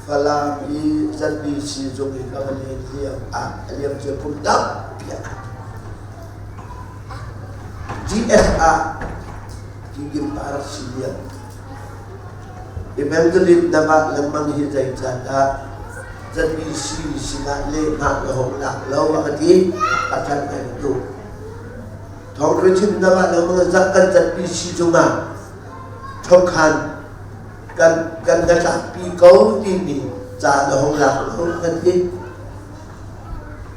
Falam i ZBC zung i ka va len lio ah a liamcia kum tampi ah khan GS ah Tigim pa rak si lio. Evangelist na vah lengmang hi zeicahdah ZBC sinah lehhmah na hong lak lo a ka ti. A ṭan ngai ka tu. Thawngṭha chim na vah lengmang zah kan ZBC cungah thongkhan kan kan hnatlakpi ko timi ca na hong lak lo kan ti.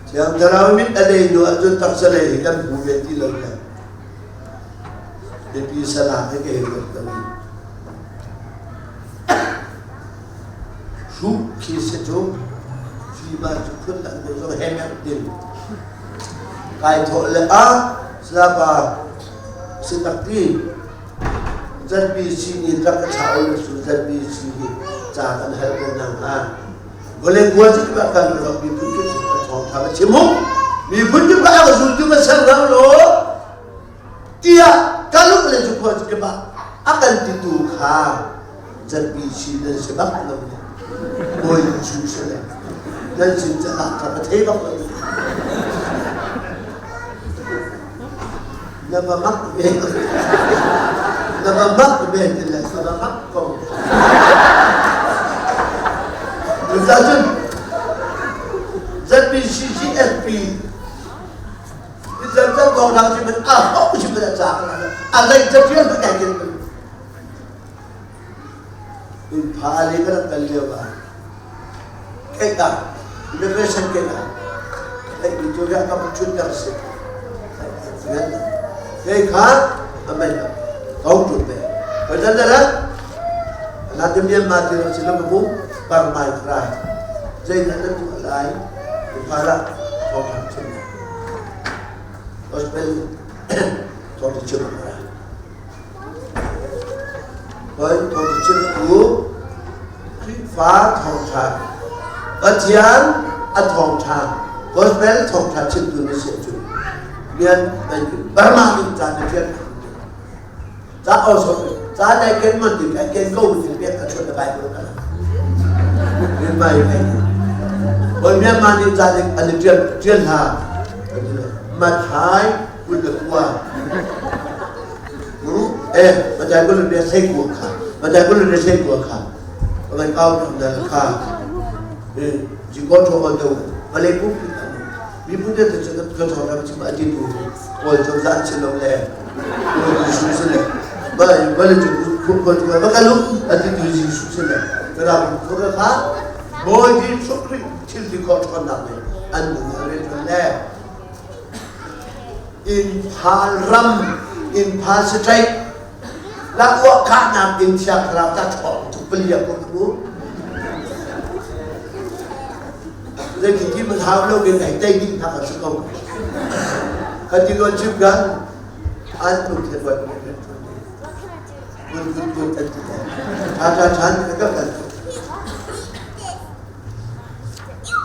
Thiang Thlarau mit a lei hnu ahcun taksa lei hi kan hmu ve ti lo le. Mipi salah he ka hei ruat ko. Hruh khi si cu fima cu phun dang deuh zong he merh ding. Kai thawh le a salapa si tak ti ZBC nih rak ka thlah ul su ZBC hi ca kan hal ko nang ha. Vawlei kua ci ba kan rak miphun kip ka thawng tha ka chim mu. Miphun kip ka ka zul tu ka ser rang lo. Tiah ka lung le cu khua kip ah a kan titu kha ZBC nan si bak lo ne. Bawi Jesuh si le nan sin caah kha ka thei bak lo. Na va mak ve. Na va mak ve ti le ka va mak ko. Cucaah ZBCCSP Zan kong dang ci man a ho ci man a ca a lei ca tial man ai ken in pha le kan kal lio ah kai ta immigration ke na kai mi tu ya ka chun kar se kai kha amai kau tu pe ko jan dara la te Myanmar ti ro sila bu bang mai kra jai na tu lai phara thong thang chim gospel thong chim ra Hoi thawngṭha chimtu Khrihfa thawngṭha Pathian a thawngṭha gospel thawngṭha chimtu na si ahcun rian Burma nih ca na ṭial ca also ca dai ken man ti kai ken ko ti pek ka chut na Bible ka Myanmar i kai Hoi Myanmar nih ca dik an i ṭial ṭial hna Mathai 21 eh Mathai 21 sei kua kha Mathai 21 sei kua kha Mai kau nam dal kha eh ji ko tho on do malay pu mi pu te te ka tho ram chim ati tu pol chom zan chin lo le ko Jesu se le ba ba le chu khu ko chu ba ka lu ati tu Jesu se le ka ra ko ka kha boy ji chukri thil ti ko thon na le an nu re le Innphal ram, innphal state lakuah kahnak in Thiang Thlarau ta ṭhawng tuk palia ko mu. Zeitin man hau lo in ai tei ding hna kan si ko. Kan ti luan chim kan an tuk the buat kun kun kun an ti tha tha than ka kan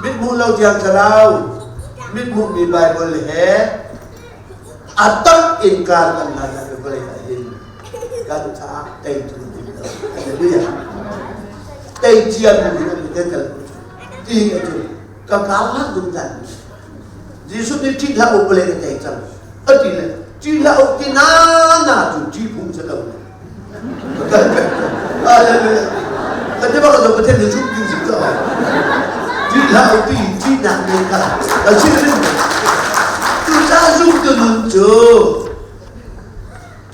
Mithmuh lo Thiang Thlarau, mithmuhmi Baibal he a tak in kar kan hlan ah vawlei ah hin kan caah teitu ding lo. Hallelujah. Tei cia mi ding an kan kal ti hi cu ka kar hlan zungzal. Jesuh nih ṭih hlah u vawlei ka tei cang. A ti le ṭih hlah u ti na na cu ṭih phung si lo. Hallelujah. Kan ti bak lo Pathian nih zumh ding si ko. Ti hlah u ti ti nak ne kha. Ka chim rin. Tu ca zum tu nun cu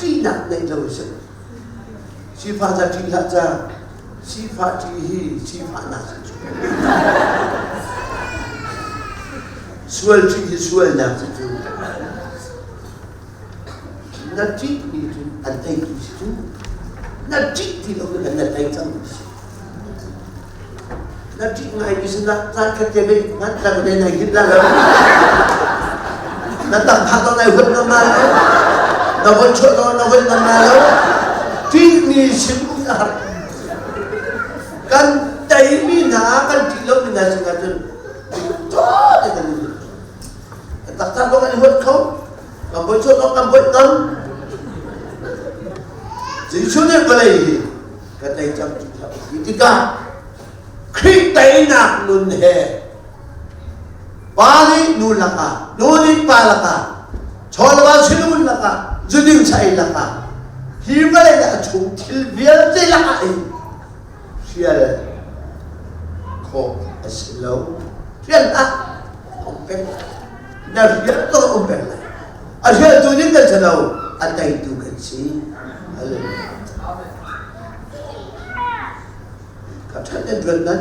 ti nak nei lo si. Sifa ca ti hlah ca. Sifa ti hi sifa nak si cu. Sual ti hi sual nak si cu. Na ṭihmi cu an teitu si cu. Na ṭih ti lo in na tei cang mi si. Na ṭih ngaimi si na caan khat te mei hmanh tlang te nai hit la lo. Na tak phak to nai huat ngam ma lo. Na von chuah to na huat ngam ma lo. Ṭihmi sin um a har. Kan teimi hna kan ṭih lomi hna sinah cun thaw te kan Taktak zong an i huat kho. Kan bawi chuah zong kan bawi ngam. Jesuh nih vawlei hi ka tei cang ti hlah ti tikah Khrih teinak nun he pa nih nu lakah, nu nih pa lakah, chawlwa sinun lakah, zuding chai lakah, hi vawlei a chung thil vialte lakah hin hrial khawh a si lo. Hrial hlah, um peng na hrial ko um peng lai. A hrialtu ding kan si lo, a teitu kan si. Hallelujah. Ka ṭhat in ṭuan nan.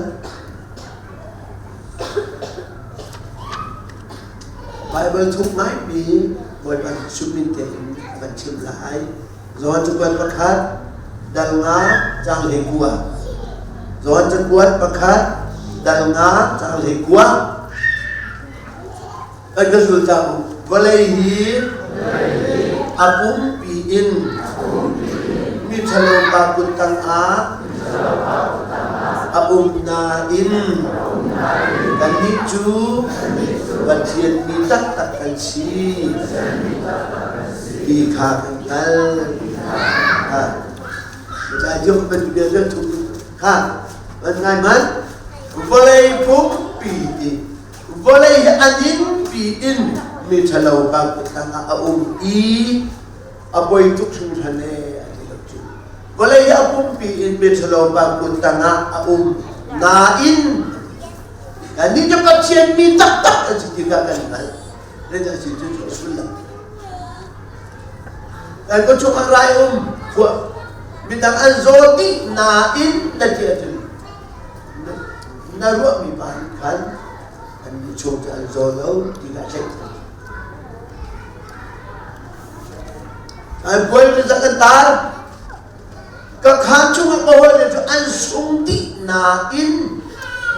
Bible thuk ngaimi Bawipa Jesuh min te in kan chim lai. Johan cakuat pakhat dal nga cang hlei kua. Johan cakuat pakhat dal nga cang hlei kua. Kan ka zul cang vawlei hi a pumpi in mi ṭhalo pa kut tangah a um nain kannih cu Pathian mi taktak kan si ti kha kan hngalh. Kha van ngai hmanh vawlei pumpi i vawlei hi a ningpi in mi ṭhalo pa kut tangah a um i a poi tuk hringhran ee a ti lo cu. Vawlei hi a pumpi in mi ṭhalo pa kut tangah a um nain kannih cu Pathian mi taktak an si ti kha kan hngalh. Zeidah a si cu cu a sullam. Kan ka chung ah rai um midang an zaw dih nain na ti ahcun na ruahmi pa nih khan an nih chung cu an zaw lo ti kha theih. An puai cu zak an tar. Ka khaan chungah ka hawile cu an sung dih nain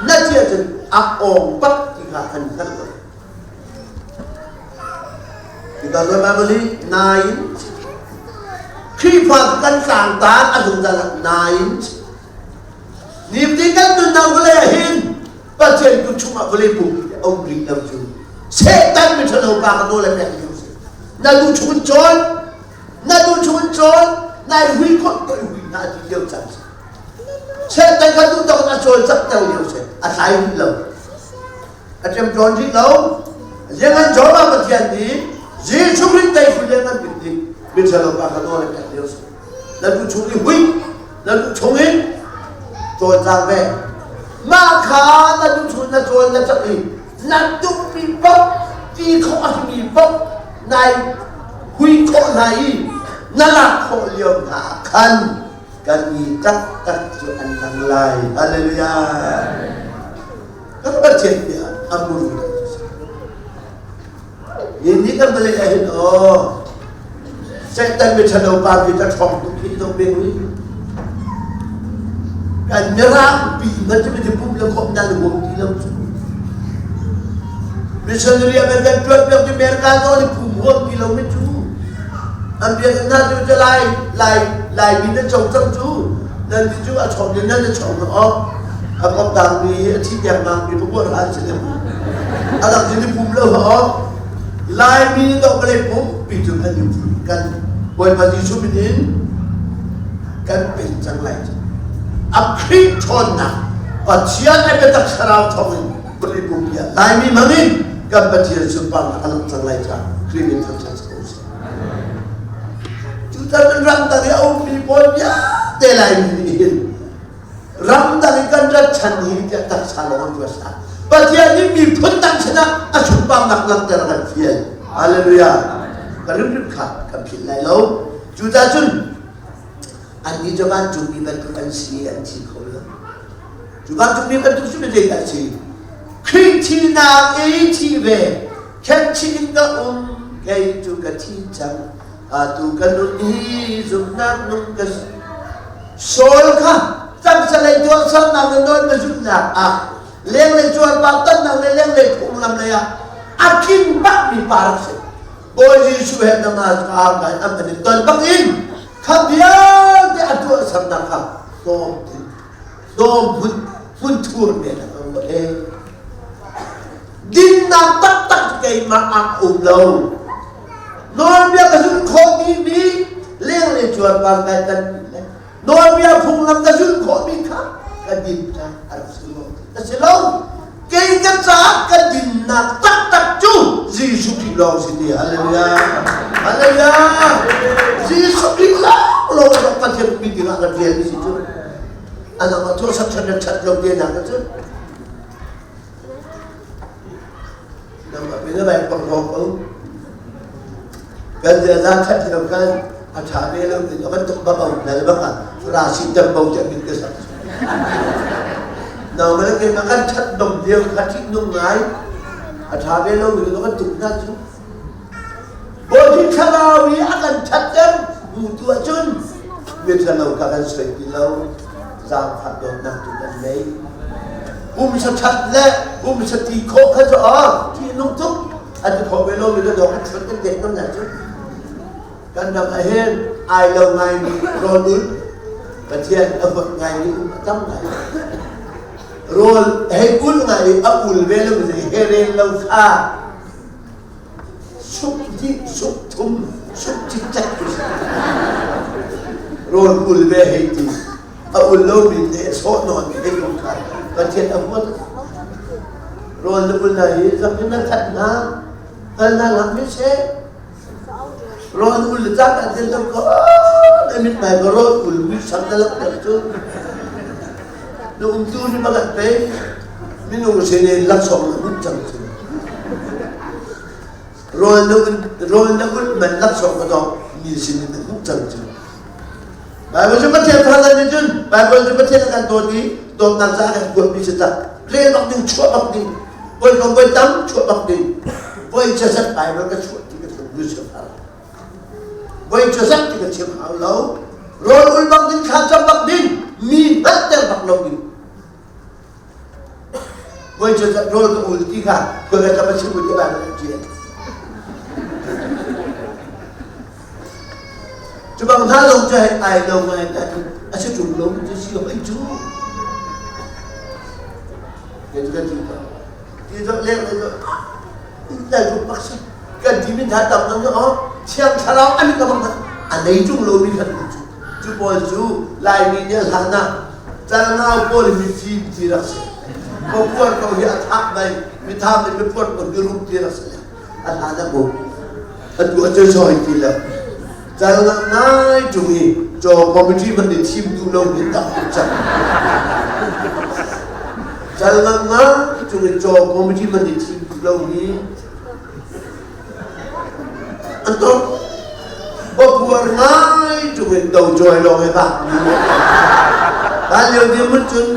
na ti ahcun a awng bak ti kha an hngalh lo. Kita zawn Bible hi nain Khrihfa kan tlangtar a zungzal ah nain Nifatin kan nunnak vawlei ah hin Pathian kut chungah vawlei pumpi a um rih lo cu Satan miṭhalo pa ka nawl a pek lio si. Na duh chung in cawn, na duh chung in cawn, nai hui khawh ko i hui hna ti lio caan si. Satan kha duh tawk in a cawlcangh lio si, a tlai rih lo. A ṭemṭawn rih lo. Liangan Jehovah Pathian nih Jesuh Khrih teitu liangan bik nih miṭhalo pa kha nawl a pek lio si. Na duh chung i hui, na duh chung in cawlcang ve. Mah kha na duh chung na cawl na cak i na duhmi paoh ti khawh a simi paoh nai hui khawh hna i na lak khawh lio hna ah khan kan i taktak cu an lang lai. Hallelujah. Kan Pathian bia a muru Ni ni kan vawlei ah hin aw Satan miṭhalo pa bi ka ṭhawng tuk hi dong beng ui. Kan mirang pi man cu mi pum le khom nan huam ti lo cu. Missionary a kan ṭuan piak ti America zong nih pum huam ti lo mi cu. An biak hna cu cu lai lai lai mi nan co cang cu. Nan ti cu a chom le nan a chom awk. A kom dang mi a thi dengmang mi pakuat han si le. A dang cu ni pum lo awk. Laimi nih dawh vawlei pumpi cu kan kan Bawipa Jesuh min in kan pen cang lai cu. A Khrih ṭhawnnak Pathian a biatak thlarau thawngin vawlei pumpi ah Laimi hmangin kan Pathian sunparnak a lang cang lai caah Khrih min thangṭhat si ko seh. Cucaah ramdang i a ummi pawl vialte Laimi nih hin ramdang i kan rat chan hi tiah taksa lawng an ruat hlah. Pathian nih miphun dang sinah a sunparnak langhter a kan fial. Hallelujah. Ka rimrim kha kan philh lai lo. Cucaah cun annih cu vancungmi bantuk an si an thi kho lo. Cu vancungmi bantuk cu zeidah a si? Khrih thinak i thi ve, khenchih in ka um, kei cu ka thi cang. Atu ka nun hi zumhnak nung ka si. Saul kha cangsalei tuahsernak le nawl na zulhnak ah lenglei cuarpar tannak le lenglei phunglam lei ah a tling bakmi pa rak si. Bawi Jesuh he Damascus ah an in ton bak in kha vialte a tuahsernak kha tlawm tlawm hmun hmun thur men a ruah e. Dinnak taktak keimah ah um lo. Nawlbia ka zulh khawh timi lenglei cuarpar kai kan le nawlbia phunglam ka zulh khawhmi kha ka dinnak a rak si lo. A si lo. Kei ka caah ka dinnak taktak cu Jesuh Khrih lawng si ti. Hallelujah. Hallelujah. Jesuh Khrih lawng lawng a Pathian mi dingah kan rian si cu. Anang a tuah sak that that lo te na ka cu. Nangmah min a vai pang ko ko. Kan ziaza ṭhat lo kan a ṭha ve lo ti kan tuk bak au nal bak ah rasi tam bo tiah min ka sak. Nangmah le keimah kan ṭhat dom lio kha ṭih nung ngai a ṭha ve lo mi kan tuk hna cu. Bawi thlarau i a kan ṭhatter. Hmu tu ahcun miṭhalo kha kan soi ti lo, zaangfah dawtnak tu kan ngei. Pumsa ṭhat le pumsa ti khawh kha cu aw ṭih nung tuk a ti khawh ve lomi le dawh kan chuan kan dek ngam cun kan ram ah hin ai lo ngaimi rawl ulh Pathian a huat ngaimi um a tam ngai. Rawl hei ul ngai i a ul ve lo mi he rel lo kha Suk hnih, suk thum, suk cikcek tu si. Rawl ul ve hei ti. A ul lomi le sawh nawn hei um kha Pathian a huat. Rawl na ul na hi zak in na that hna. Kal na lak mi she. Rawl ul le cak an den tam ko. Na mit mai ko rawl ul mi sang na lak ter cu. Na um tu ni magat pe. Minung sin in laksawng na hmuh cang cu. Rawl na un rawl na ulh man laksawng ka dong mi sin in na hmuh cang cu. Bible cu Pathian thar nih cun Bible cu Pathian a kan dawt i dawtnak caah kan kuatmi si tak. Rel bak ding, chuah bak ding, voi kom voi tam chuah bak ding. Voi cazat Bible ka chuah ti ka tlung Lucifer. Voi cazat ti ka chim hau lo. Rawl ul bak ding, thla cam bak ding, mi hngalhter bak lo ding. Voi cu rawl ka ul ti kha khuaga ka va chim u ti ba kan ṭial. Cu bang hna lawng cu hei ai lo ngai na a si ṭung lo cu si hoi cu. Kan kan ti ta. Ti zo leng le zo dai ru pak si. Kan ti min hna tam nang o thiang thlarau an ka bang a nei ṭung lo mi khan cu. Cu pawl cu Laimi nih hlan ah Calngau pawl mifim ti rak si. Papuar ko hi a thak mai, mitham nih mipuar ko mirum ti rak si. A hlan a bu. Atu a cu ti lo. Calngau ngai ṭung i caw committee man nih thim duh lo mi tam tuk cang. Calngau ngai ṭung i caw committee man nih thim duh lo mi An tok. Papuar ngai ṭung in do joy lawng he vak mi Hlan lio dirhmun cun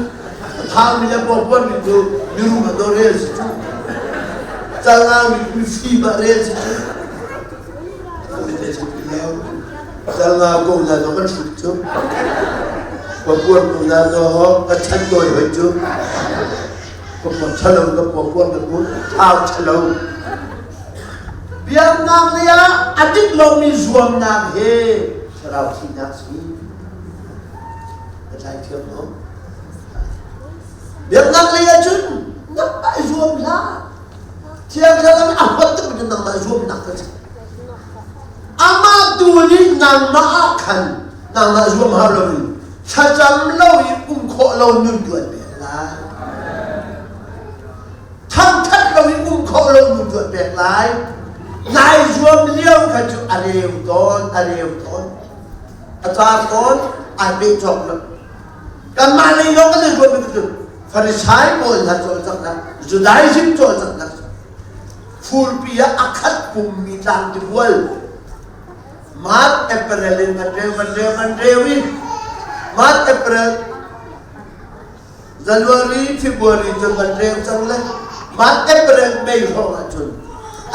thangmi le papuar mi cu mirum ah do rel si cu. Calngau mi mifim ah rel si cu. Calngau ko na zong kan hrut cu. Papuar ko na zong ka chan tawi hoi cu. Papuar ṭhalo ka papuar ka kun thau ṭhalo. Biaknak lei ah a dik lomi zuamnak he thlarau thihnak si. Ka tlai thiam lo. Biaknak lei ah cun nangmah i zuam hlah. Thiang Thlarau a huat tuk in nangmah zuamnak ka si. Amah tu nih nangmah ah khan nangmah zuam hau loin thlacam lo i um khawh lo nun tu an pek lai. Thangthat lo in um khawh lo nu tuah pek lai. Nai zuam lio kha cu a reu tawn, a reu tawn. A car tawn, ai peh cawk lo. Kanmah lei lawng kan i zuam mi cu Farisai pawl hna cawlcanghnak, Judaism cawlcanghnak furpi ah a khat pummi tlang tibual March April in kan reu kan reu kan reu i March April January, February cu kan reu cang le March, April, May hrawng ahcun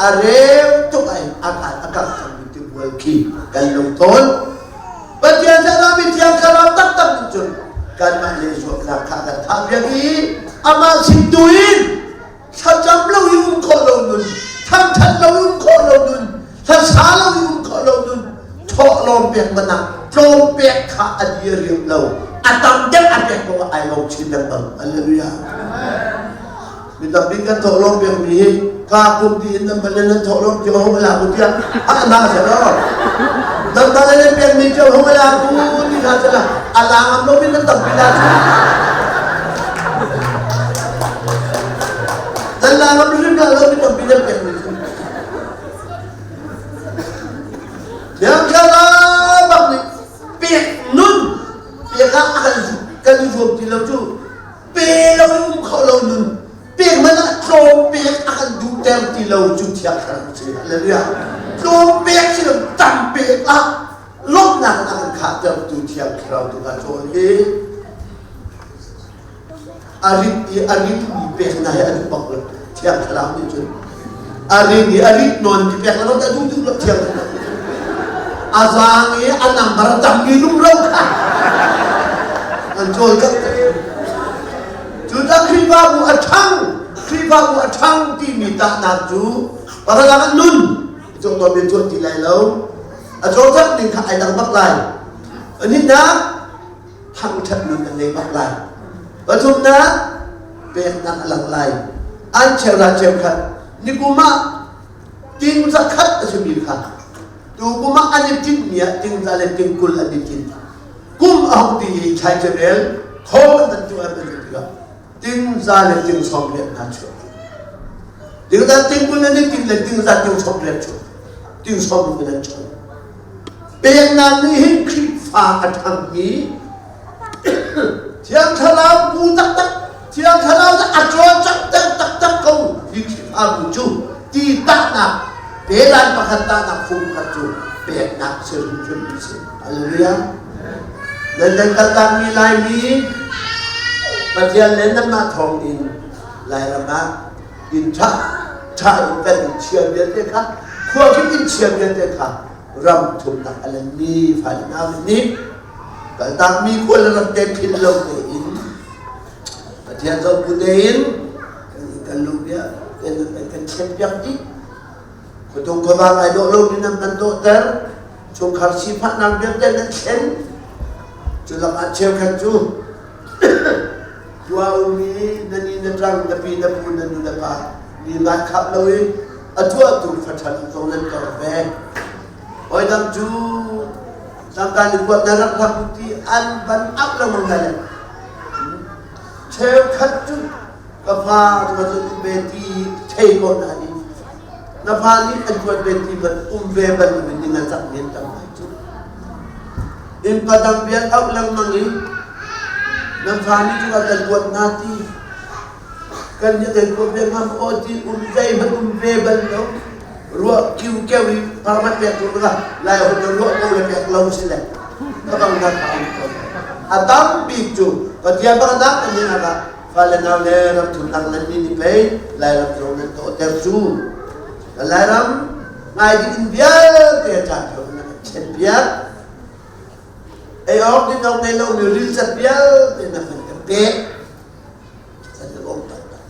a reu tuk ai a kai a kang cangmi tibual khi kan lo tawn. Pathian thlarau mithiang thlarau taktak nih cun kanmah le zuamnak kha kan thah piak i amah sin tu in thlacam lo i um khawh lo nun, thangthat lo i um khawh lo nun, hlasa lo i um khawh lo nun, thawhlawm pek man ah tlawm pek kha a dir riam lo, a tam deuh a pek ko ai lo chin lengmang. Hallelujah. Mi tampi kan thawhlawm pek mi hi ka kum ti in nan balen nan thawhlawm cio hong la ku tiah a na se lo. Nan balen nan pek mi cio hong la ku ti kha se la a la ngam lo min nan tampi la cu. Nan la ngam hrim la lo mi tampi nan pek mi cu. Thiang Thlarau bak nih pek nun pek ah a kan kan i zuam ti lo cu pe lo in um kho lo nun pek man ah tlawm pek a kan duhter ti lo cu Thiang Thlarau si. Hallelujah. Tlawm pek si lo tam pek ah lawmhnak in a kan khahtertu Thiang Thlarau tu kha cawl hi a rit i a ritmi pek na hi a duh bak lo Thiang Thlarau nih cun a rit i a rit nawn mi pek na a duh duh lo Thiang Thlarau. A zaang i a number a tammi rumro kha an cawlcangh. Cucaah Khrihfabu a ṭhang, Khrihfabu a ṭhang timi tahnak cu pakhat ah nun cawhdawm in tuah ti lai lo. A cawlcangh ning kha ai dang bak lai. Pahnihnak, thangṭhat nun an ngei bak lai. Pathumnak, peknak a lang lai. An cheuhra cheukhat nikum ah ting zakhat a simi kha tu kum ah an i tinhmi ah ting za le ting 20 an i tinh. Kum a hung ti i thlaicerel khaw an tuah an tuah tikah ting za le ting 80 hna chuah. Ting za ting 20 an i tinh le ting za ting 80 chuah. Ting 60 an chuah. Peknak nih hin Khrihfa a ṭhangmi Thiang Thlarau bu taktak, Thiang Thlarau nih a cawlcanghter taktak ko hi Khrihfabu cu ti tahnak pelan pakhat tahnak fung pakhat cu peknak si hrimhrim a si. Hallelujah. Nan kan kaltakmi Laimi Pathian le nanmah thawng in Lairam ah inn ṭha ṭha in kan in chia vialte kha khua kip in chia vialte kha ram thumnak a lenmi fale hna nih kaltakmi khua le ram te philh lo tein Pathian zohbu tein kan lu bia kan kan thlen piak dih khuatung khuavang ai dawh lo mi nan kan dawhter chungkhar sifahnak vialte nan thlen cu lakah cheukhat cu Khua ummi na ni na ṭang, na pi na pu na nu na pa mi van khap loin a tuahtu faṭhan zong nan tor ve. Hawi dang cu tangka ni kuat na rak rak ti an van ap lengmang lai le cheukhat cu ka fa cu ka um ve ti thei ko na ni na fa nih an kuat ve ti ban um ve ban ning an cak men tam lai cu. Innpa dang bian auh lengmang i nan fa nih cu a kan kuat hna ti kan nih kan kuat ve ngam aw ti um zeihmanh um ve bal lo ruah kiu keu i parmat pek tu ka lai hon na ruah ko le pek lo si le ka bang na kha um ko a tam bik cu Pathian pakhat kan nih ah fale nau le ram thumnak nan mi ni pei Lairam zong nan tawhter cu Lairam ngai ding in vialte a caan na kan ṭhen piak ei awk din awk nei lomi rilcat vialte na kan kan pek kan i lawm taktak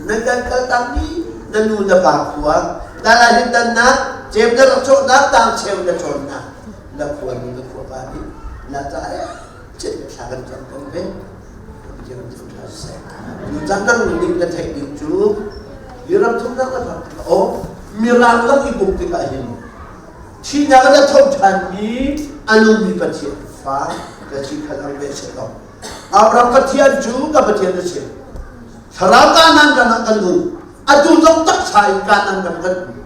nan kan kaltakmi na nu na pa khua na la hin dannak cem na rak cawhnak tang cheu na cawnnak na khua nu na khua pa nih na ca chet thla kan cam kan ve Cu nang nih na theih ding cu hi ram thumnak na phak tikah aw mirang lam i pumh tikah hin thihnak in a tho ṭhanmi a nungmi Pathian fa ka si kha lang ve seh law Abraham Pathian cu ka Pathian a si thlarau Kanaan ram ah kan um atu zong taksa in Kanaan ram kan um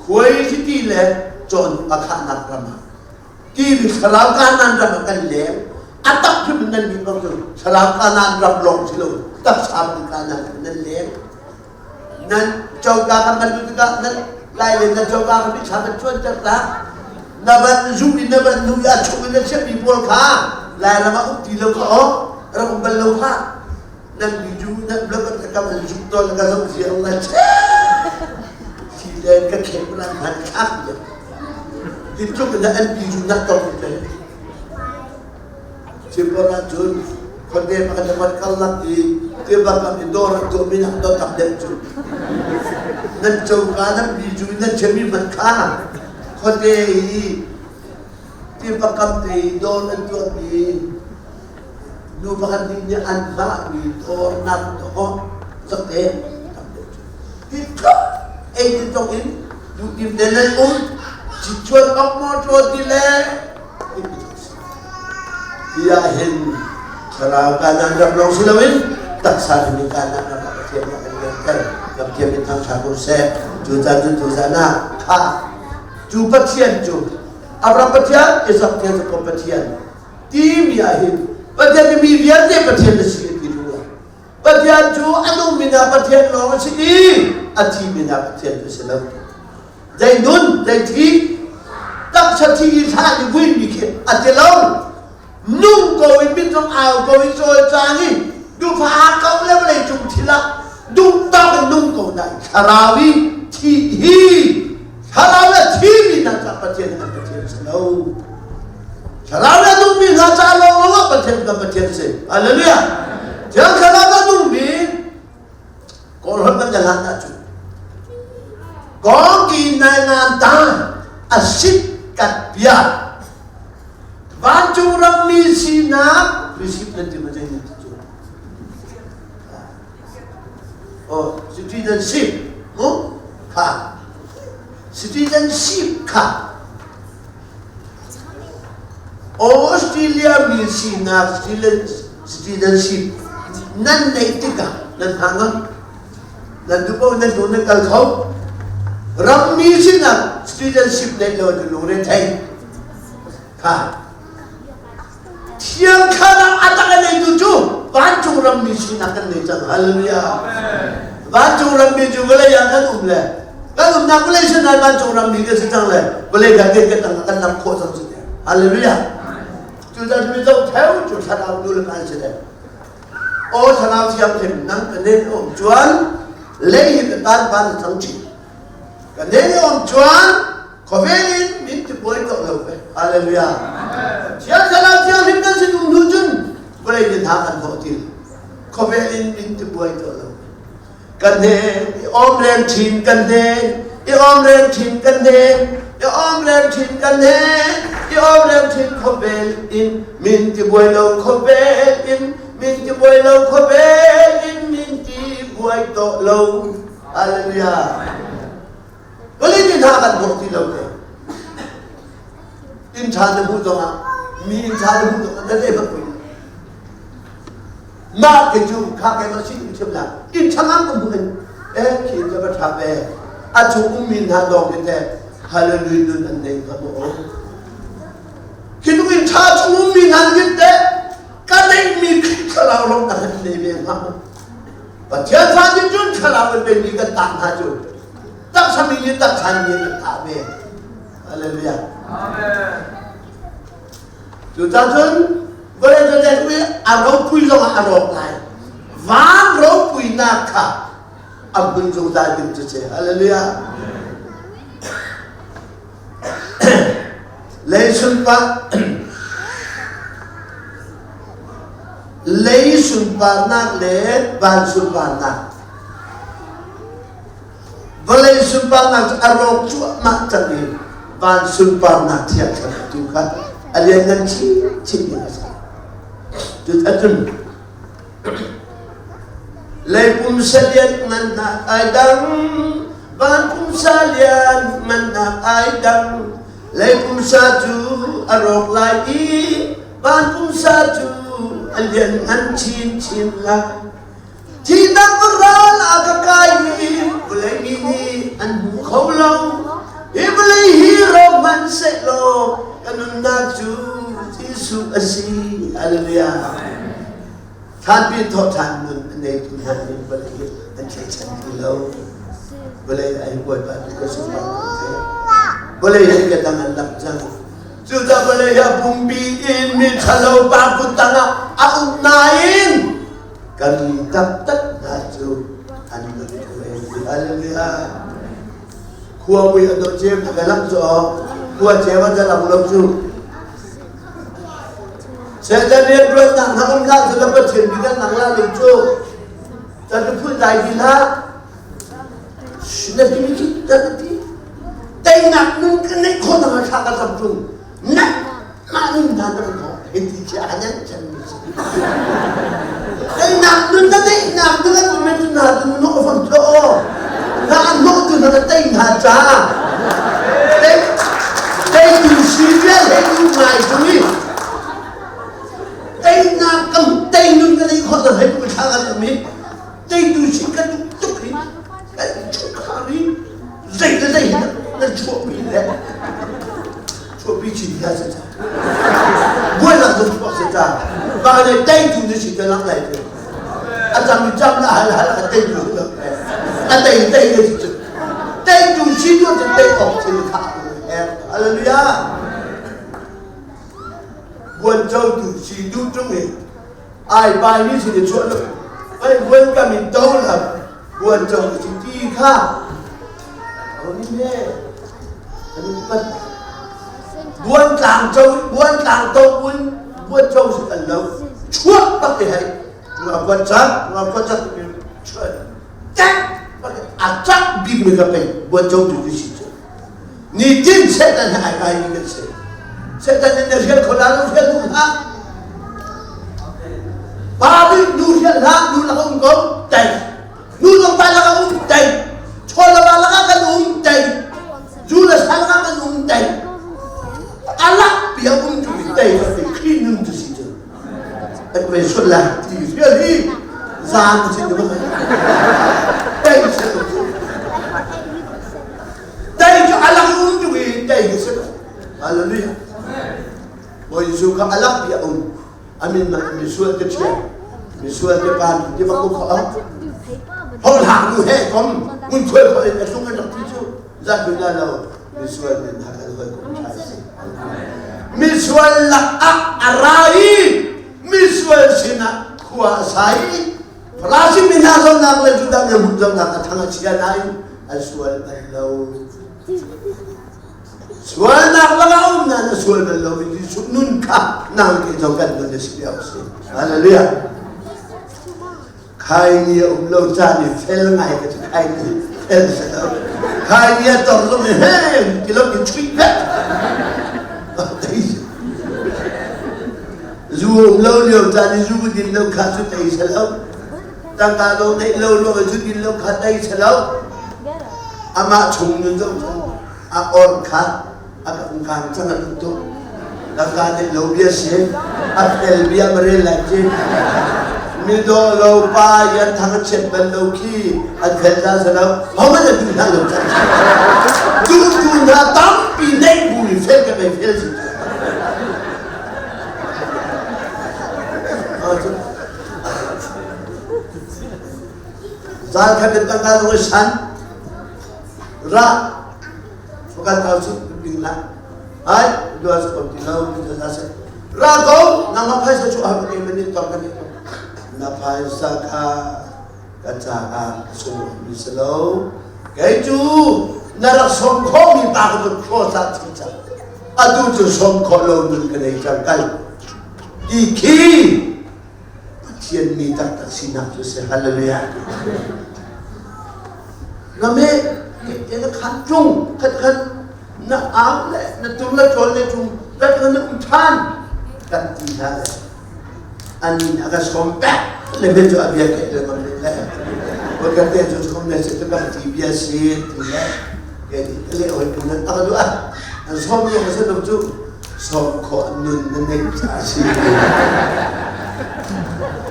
khuai chiti le cawn a khahnak ram ah timi thlarau Kanaan ram ah kan leng a tak hrim nan nih bang cu thlarau Kanaan ram lawng si lo taksa ram Kanaan ram nan leng nan coka kan van tikah nan lai le nan coka kan bi thla kan chuan ter ta na van zu in na van nu i a chung in na chiahmi pawl kha Lairam ah um ti lo kha aw rak um bal lo kha nan mi ju nan blog an ka kam an zuk tawn ka zong ziang na che thi len ka khem lan han thlak ya tin tluk in an pi ju nak tong te Chimpan ahcun khuate pakhat le pakhat karlak i tiva kam i dawr an tuahmi nak dawt tam deuh cu nan coka nan bi cu nan chemi hmanh kha khuate i tiva kam te i dawr an tuahmi nu pakhat nih nih an hngahmi dawrnak dawh zakte tam deuh cu ti tluk ei ti tluk in duhdim te nan um cichuan ok motor ti le Ti ah hin thlarau kanan ram lawng si loin taksa in kanan ram ah Pathian nih a kan lianter. Kan Pathian min thangṭhat ko seh. Cu caan cu tu zan ah kha cu Pathian cu Abraham Pathian, Isaac Pathian, Jacob Pathian timi ah hin Pathian nih mi vialte Pathian na si a ti rua. Pathian cu a nungmi hna Pathian lawng a si i a thimi hna Pathian cu a si lo. Zei nun, zei thi, taksa thi i thlah i vuimi khi a ti lo. Nung ko in mit zong au ko i cawlcang i duhfah ko le vawlei cung thil ah duh tawk in nung ko na thlarau i thi hi thlarau le thimi na cang. taktak Pathian kan Pathian si lo. Thlarau le duhmi hna ca lawnglawng ah Pathian kan Pathian si. Hallelujah. Thiang Thlarau le duhmi Kawlholh kan jalan ahcun Kawngki nai ngan ta a sit kat bia vancung rammi sinak receive nan ti ma zei nan ti cu oh citizenship mu kha citizenship kha Australia mi sinak citizenship nan neih tikah nan hna ngam nan duh paoh nan duh nan kal kho rammi sinak citizenship neih lo cu lungre thei kha Thiang Thlarau a tak a neitu cu vancung rammi sinak kan nei cang. Hallelujah. Vancung rammi cu vawlei ah kan um le kan umnak vawlei sinai vancung rammi kan si cang le vawlei kan kan kan kan lam khawh cang si. Hallelujah. Cu zat mi zo theu cu thlarau nu le kan si le. O thlarau thiang hlim nang ka nen um chuan lei hi ka tan van thang chi. Ka nen um chuan Khawvel in min tibuai tuah lo ve. Hallelujah. Thiang Thlarau Thianghlim kan sin um hnu cun vawlei ni hna kan thawh ti. Khawvel in min tibuai tuah lo. Kan hnen i awm reng thin kan hnen i awm reng thin kan hnen i awm reng thin kan hnen i awm reng thin khawvel in min tibuai lo khawvel in min tibuai lo khawvel in min tibuai tawh lo. Hallelujah. Vawlei nih hna kan bawh ti lo te. Inn ṭha na hmuh zongah mi inn ṭha na hmuh zongah na le bak pui. Mah ke cu kha ke ma si thiam la. Inn ṭha ngang ka hmuh in eh khi ka va ṭha ve. A chung ummi hna dawng ke te hallelujah nun an nei hnga maw? Khi tluk inn ṭha chung ummi hna nih te ka neihmi Khrih thlarau lawng ka han nei ve hnga maw? Pathian fa nih cun thlarau in pei mi kan tah hna cu taksa mi nih taksa mi an thah ve. Hallelujah. Amen. Cucaah cun vawlei cu i a ropui zongah a rawk lai. Van ropuinak kha a hmun zungzal ding cu si. Hallelujah. Lei sunpar lei sunparnak le van sunparnak vawlei sunparnak cu a rawk cuahmah cang i van sunparnak thiang thlarau tu kha a lianngan chinchin ding a si. Cuticun Lei pumsa lian ngannak ai dang, van pumsa lian ngannak ai dang. Lei pumsa cu a rawk lai i van pumsa cu a lian ngan chinchin lai. Thihnak ral a ka kai i vawlei mi nih an hmu kho lo. Hi vawlei hi rawk hmanhsehlaw ka nunnak cu Jesuh a si. Hallelujah. Thanpi thawhṭhan nun a neitu hna nih vawlei hi an thlaichan ti lo. Vawlei ai bawipa tu ka sungpar ko Vawlei hi ka dang an lak cang. Cucaah vawlei hi a pumpi in mi ṭhalo pa kut tangah a um nain kan taktak hna cu an nung ko e. Hallelujah. Khua mui a dawh cem na ka lang cu khua cem a lang lo cu. Satan rianṭuannak hna um hlah cu na Pathian bi kan nang la ning cu kan ka phun dai ti hlah na ti mi khi kan ti teinak nun kan neih khawh nak thla ka cam tung na mah nun hna na kan khawh hei ti chia anan chan mi si teinak nun na neihnak tu kan um tu na tu no fam tho na an no tu na tei hna cha tei tei tu si vial hei tu ngai tu ni teinak kam tei nun kan ei khawh hei tu thla kan um hi tei tu si kan tuk hi kan chungkhar hi zei le zei nan chuahpi le chuahpi chin hna si ca buainak zong chuak si ca baka ne tei tu na si te lang lai te a cam mi cam na hal hal a tei tu si a tei tei na si cu tei tu si tu cu tei awk thil kha hallelujah buan co tu si du tung i ai pai mi si ni chuah lo ai buan kam in to la buan co si ti kha Oni ne kan upat. Buantlang co buantlang to un buan co si kan lo chuak bak i hei nga buan cak nga buan cak chuak tek bak a cak bik mi ka pei buan co tu si cu ni tin setan he ai kai mi kan si setan in na rial kho la lo rial du hlah pa bik nu rial hlah nu lak um ko tai nu zong pa lak um tai chaw la ba lak kan um tai zu le sa lak kan um tai alak pia um tu tai ka khi nun tu si cu ai ve sual la ti rial hi zan si tu tai si Tai cu a lang um tuk i tai hi si lo. Hallelujah. Bawi Jesuh kha a lak bia um. Amin ma misual te thian. Misual te pan ti bak ko au. Ho hlang nu he kom ngun khuai kho in a sung an rak ti cu zat bu na lo misual men ha kan hoi kom tha si. Misual lak ah a ra i misual sinah khua a sa i Farasi mi hna zohnak le Judah mi hmun zohnak a thang a chia nain an sual bal lo. Sualnak lakah um nain a sual bal lo mi Jesuh nun kha nang ke zong kan nun a si lio si. Hallelujah. Khai ni a um lo caan i fel ngai ka cu khai ni fel si lo. Khai ni a tor zong i he ti lo in chuih vek. Zu um lo lio caan i zu din lo kha cu tei si lo. Tangka lo neih lo ruang i zu din lo kha tei si lo. Amah chung nun zong cu a or kha a kan kaan cang a duh tuk. Tangka neih lo bia si, a fel bia ma rel lai ci. Mi daw lo pa i an thang a chiat bal lo khi an fel ta si lo. Hohmanh an duh hna lo cang. Duhtu hna tampi neih bu i fel ka bei fel si. Zal khat in tangka zong i san ra fakan thau su ding la ai dua su kom ti lo ti za se ra ko nang ma phaisa chu ha ni mani tong kan ni na phaisa kha ka caah sung mi si lo kei cu na rak sawm khawhmi pa ka cu cross ah thi cang atu cu sawm khawh lo nun ka nei cang kal ti khi Pathian mi taktak sinak cu si hallelujah na me na khan tung khat khat na au le na tur le ṭawl le ṭung khat khat na um ṭhan kan ti hna le an min a ka sawm pek le me cu a bia ke le ngam le le ko kan te cu chom le se kan ti bia si ti le ke ni le oi pun nan tak du a an sawm lo ma se lo cu sawm khawh nun na nei cha si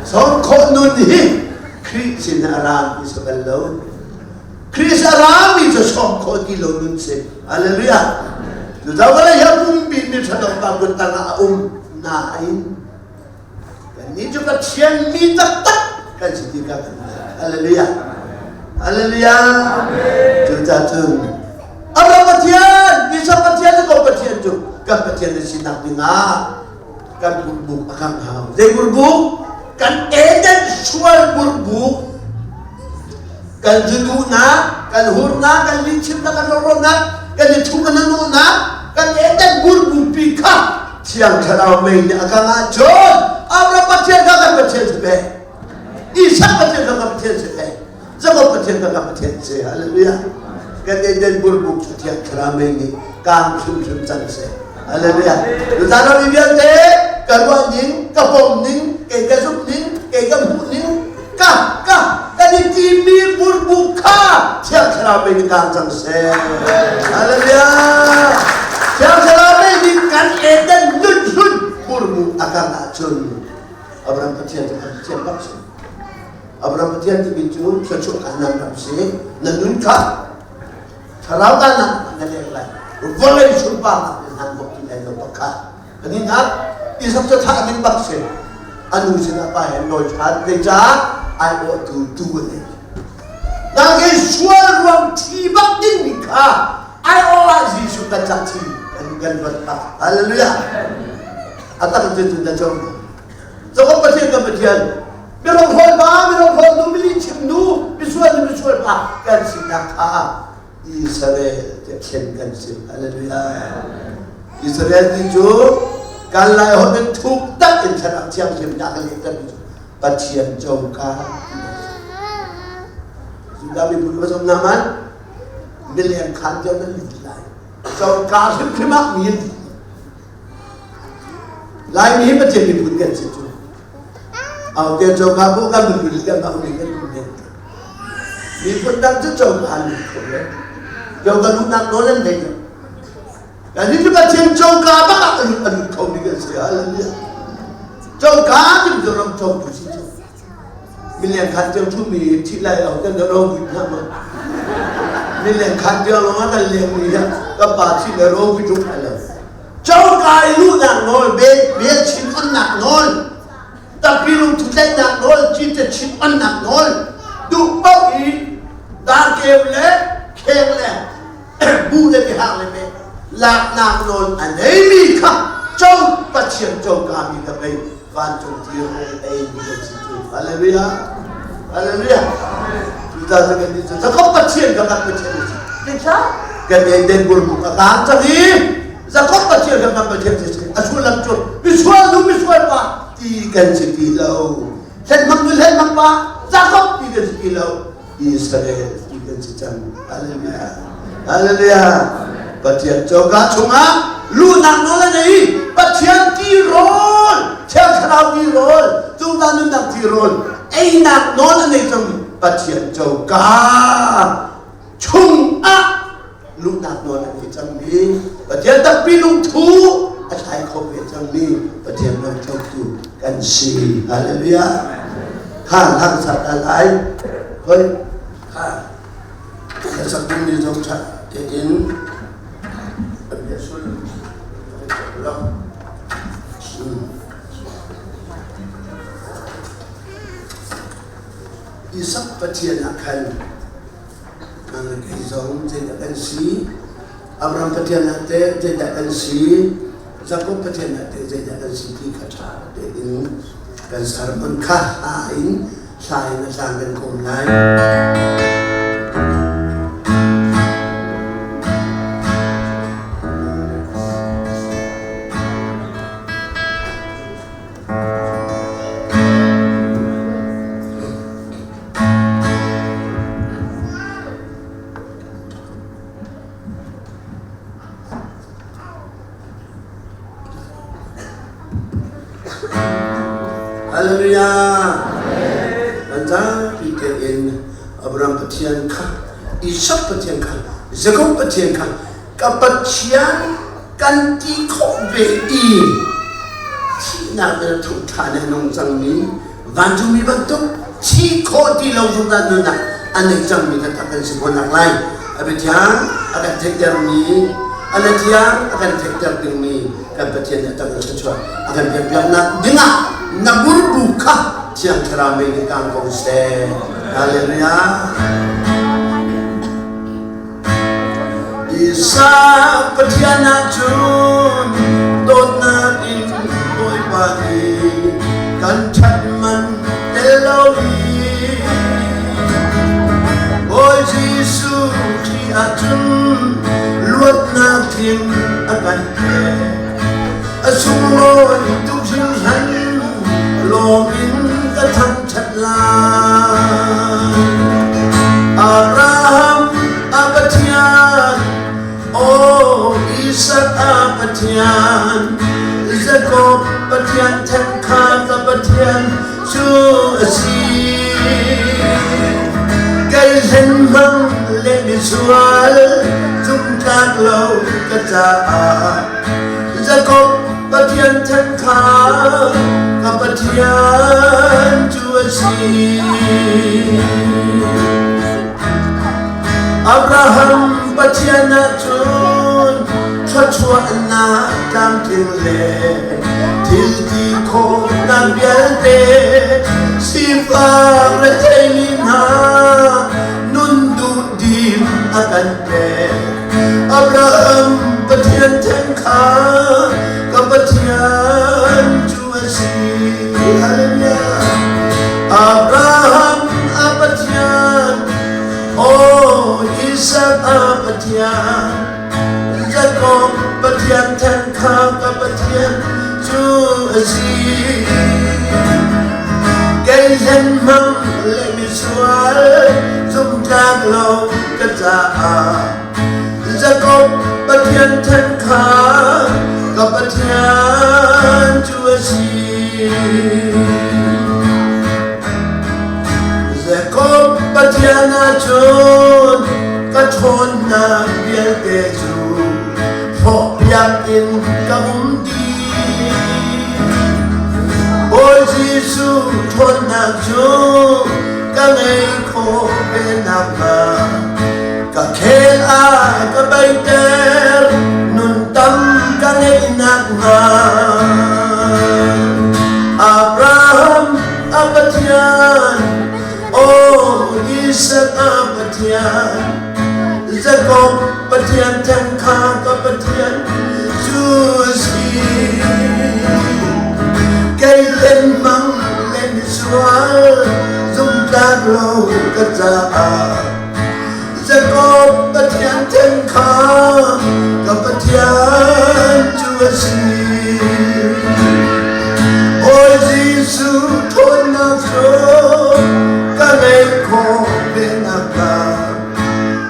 sawm khawh nun hi Khrih sin a ram i sa bal lo Khrih a rami cu sawm khawh ti lo nun si hallelujah cu zau ka le ya pumpi mi ṭhalo pa kut tangah a um nain kannih cu Pathian mi taktak kan si ti ka kan hallelujah hallelujah cucaah cun Abraham Pathian Isaac Pathian Jacob Pathian cu kan Pathian na sinak dingah kan burbuk a kang hau zei burbuk kan Eden sual burbuk kan zuduhnak kan hurnak kan lihchimnak kan rawlnak kan i thu kan nanuhnak kan Eden burbuk kha Thiang Thlarau mei nih a kang ahcun Abraham Pathian kha kan Pathian si ve Isaac Pathian kha kan Pathian si ve Jacob Pathian kha kan Pathian si hallelujah kan Eden burbuk cu Thiang Thlarau mei nih kang hrimhrim cang seh hallelujah Cucaah mi vialte ka ruah ning ka pom ning kei ka zumh ning kei ka hmuh ning ka ka kan i timi burbuk kha Thiang Thlarau mei nih kang cang seh hallelujah Thiang Thlarau mei nih kan Eden nun hlun burbuk a kang ahcun Abraham Pathian cu kan Pathian bak si Abraham Pathian timi cu thluachuah kanan ram si na nun kha Thlarau kanak na leng lai vawlei sunparnak in han bok ti lai lo pakhat Pahnihnak, Isak cu thah ding bak si. A nu sinah pa he nawi ṭhan. Zeicah? Aiawhtu tu a nei. Nangke sual ruang thi bak dingmi kha aiawh ah Jesuh kan cah thi kan kan vat kha. Hallelujah. A tak cu cu na co. Jakob Pathian kan Pathian. Mirong hawl pa, mirong hawl nu, mili chim nu, misual nu, misual pa kan sinak kha Israel tiah thlen kan si. Hallelujah. Israel ti cu kan lai holh in thuk tak in thlarau thianghlim dah ka lehter mi cu Pathian coka. Judah miphun va zong naman mileng khan tiang nan lut lai. Coka hrimhrim ah mi an lut. Laimi hi Pathian miphun kan si cu. Au te coka bu kan mun lut kan ma umi kan lut ne. Miphun dang cu coka an lut kho le. Coka luhnak nawl an nei lo. Kan hi cu Pathian coka bak ah a lut kho mi kan si. Hallelujah. Coka tim cu ram cawngtu si cu. Milian khan tiang thu mi thi lai au kan ro vui hna ma. Milian khan tiang lawng ah kan leng mi ha kan pa thi le ro vui tuk lo. Coka i luhnak nawl, bel chin onnak nawl, tappi lungthu tlaihnak nawl, cite chin onnak nawl, duh paoh i darkeu le kheng le bu le bihang le pe laknak nawl a neimi kha co Pathian coka mi ka pei vancung thil ei mi kan si cu. Hallelujah, hallelujah. Cucaah cu kan ti cu Jakob Pathian ka kan Pathian si Tikha kan ei den bur bu ka kang cang i Jakob Pathian ka kan Pathian si a sullam cu misual nu misual pa ti kan si ti lo, hlen hmang nu hlen hmang pa Jakob ti kan si ti lo, Israel ti kan si cang. Hallelujah, hallelujah. Pathian coka chungah luhnak nawl a nei. Pathian ti rawl, Thiang Thlarau ti rawl, cungta nunnak ti rawl einak nawl a nei cang. Pathian coka chungah luhnak nawl a nei cangmi, Pathian takpi lungthu a thlai kho ve cangmi Pathian ram kan si. Hallelujah. Kha hlang sak lai hoi kha na sak dingmi zong ṭha tein an bia sul lo. Isak Pathian ah khan nang kei zong zeidah kan si? Abraham Pathian ah teh zeidah kan si? Jakob Pathian ah teh zeidah kan si ti kha ṭha tein kan sermon kha hla in hla in a tlang kan kawm lai. Hallelujah. Kan zapi tein Abraham Pathian kha, Isak Pathian kha, Jakob Pathian kha ka Pathian kan ti khawh ve i thihnak in a tho ṭhan i a nung cangmi vancungmi bantuk thi khawh ti lo zungzal nunnak a nei cangmi taktak kan si khawhnak lai a biathiang a kan theihtermi, a thiang a kan theihter dingmi kan Pathian nih a tak in thluachuah a kan pekpiaknak dingah na burbu kha Thiang Thlarau mei nih kang ko seh. Hallelujah. Isak Pathian ahcun dawtnak in Bawipa nih kan ṭhat man tel lo i Bawi Jesuh Khrih ahcun luatnak tling a kan pek. A sunglawi tuk hringhran, lawm in ka thangṭhat lai. Abraham a Pathian, aw Isak a Pathian, Jakob Pathian theng kha ka Pathian cu a si. Kei hlen hmang le misual zumtlak lo ka caah Jakob Pathian theng kha ka Pathian cu a si. Abraham Pathian ahcun thluachuahnak tlamtling le thil ti khawhnak vialte sifak retheimi hna nun duhdim a kan pek. Abraham Pathian theng kha ka Pathian cu a si. Hallelujah. Abraham a Pathian, oh Isaac a Pathian, Jacob Pathian theng Pathian cu a si. Kei hlenhmang le misual zumtlak lo ka caah Jakob Pathian then kha ka Pathian cu a si. Jakob Pathian ahcun ka ṭhawnnak vialte cu hrawhpiak in ka um dih. Bawi Jesuh ṭhawnnak cu ka ngei khawh ve nakhnga ka khel ah ka beiter nun tam ka ngeih nakhnga. Abraham a Pathian, aw Isak a Pathian, Jakob Pathian theng kha ka Pathian cu a si. Kei lengmang le misual zumtlak lo ka caah Jakob Pathian theng kha ka Pathian cu a si. Bawi Jesuh ṭhawnnak cu ka ngeih khawh ve nakhnga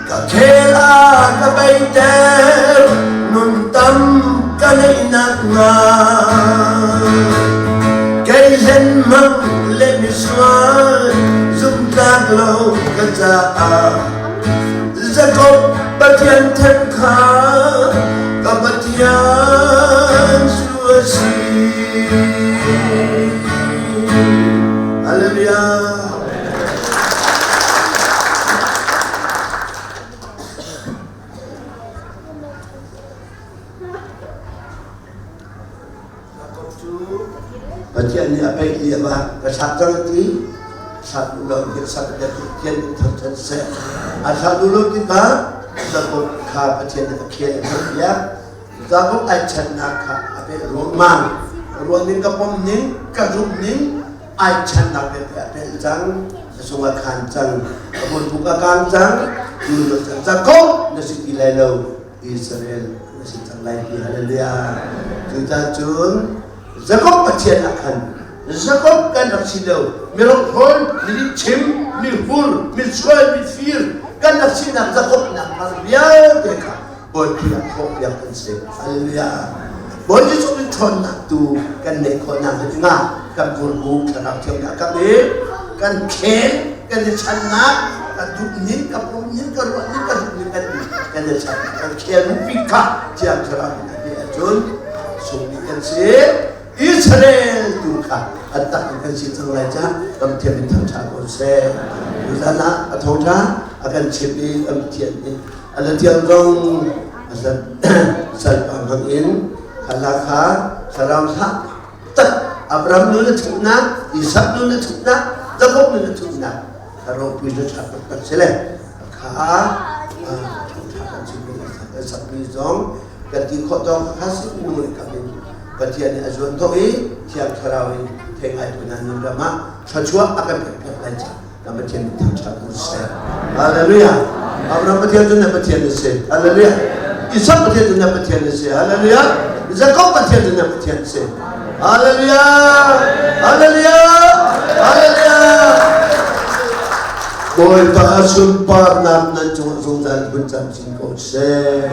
ka khel ah ka beiter nun tam ka ngeih nakhnga kei hlenmang le misual zumtlak lo ka caah Jakob Pathian then kha ka Pathian cu a si. Hallelujah. Jakob cu Pathian nih a peih lio ah ka thlah cang a ti. Thlah duh lo in sak in Pathian nih thangṭhat seh. A thlah duh lo tikah Jakob kha Pathian nih a khel a thanpiak. Jakob ai channak kha a peh ruangmang. Ruah ning ka pom ning, ka zumh ning ai channak vialte a pelh cang. A sung a khan cang. A burbuk a kang cang. Dul cang. Jakob na si ti lai lo. Israel na si cang lai ti hallelujah. Cucaah cun Jakob Pathian ah khan Jakob kan rak si lo mirokhrol milihchim mihur misual mifir kan rak sinak Jakob nak mar vialte kha Bawi Khrih ah hrawhpiak kan si. Hallelujah. Bawi Jesuh Khrih ṭhawnnak tu kan neih khawhnak dingah kan burbu thlarau thiang dah kan i kan khel kan i channak kan duh ning ka pum ning ka ruah ning ka duh ning kan kan i chan kan khel mupi kha thiang thlarau nih a bia ahcun sungmi kan si Israel tu kha an tak in kan si cang lai ca kan thiam in thangṭha ko seh tuzan ah a thawngṭha a kan chimh i kan Pathian nih a la tiang zong salpa hmang in khala kha thlarau hlah tak Abraham nu na thuknak Isak nu na thuknak Jakob nu na thuknak thlarau pui na ṭha taktak si le kha thawngṭha kan chimmi kan sakmi zong kan ti khawh tawk kha si nu le kam in Pathian nih a zuan thawk i Thiang Thlarau in thei ngai tu hna nun ram ah thluachuah a kan pek lai ca kan Pathian nih thangṭhat ko seh. Hallelujah. Abraham Pathian cu na Pathian na si. Hallelujah. Isak Pathian cu na Pathian na si. Hallelujah. Jacob Pathian cu na Pathian na si. Hallelujah. Hallelujah. Hallelujah. Bawipa sunparnak nan cungah zungzal hun camcin ko seh.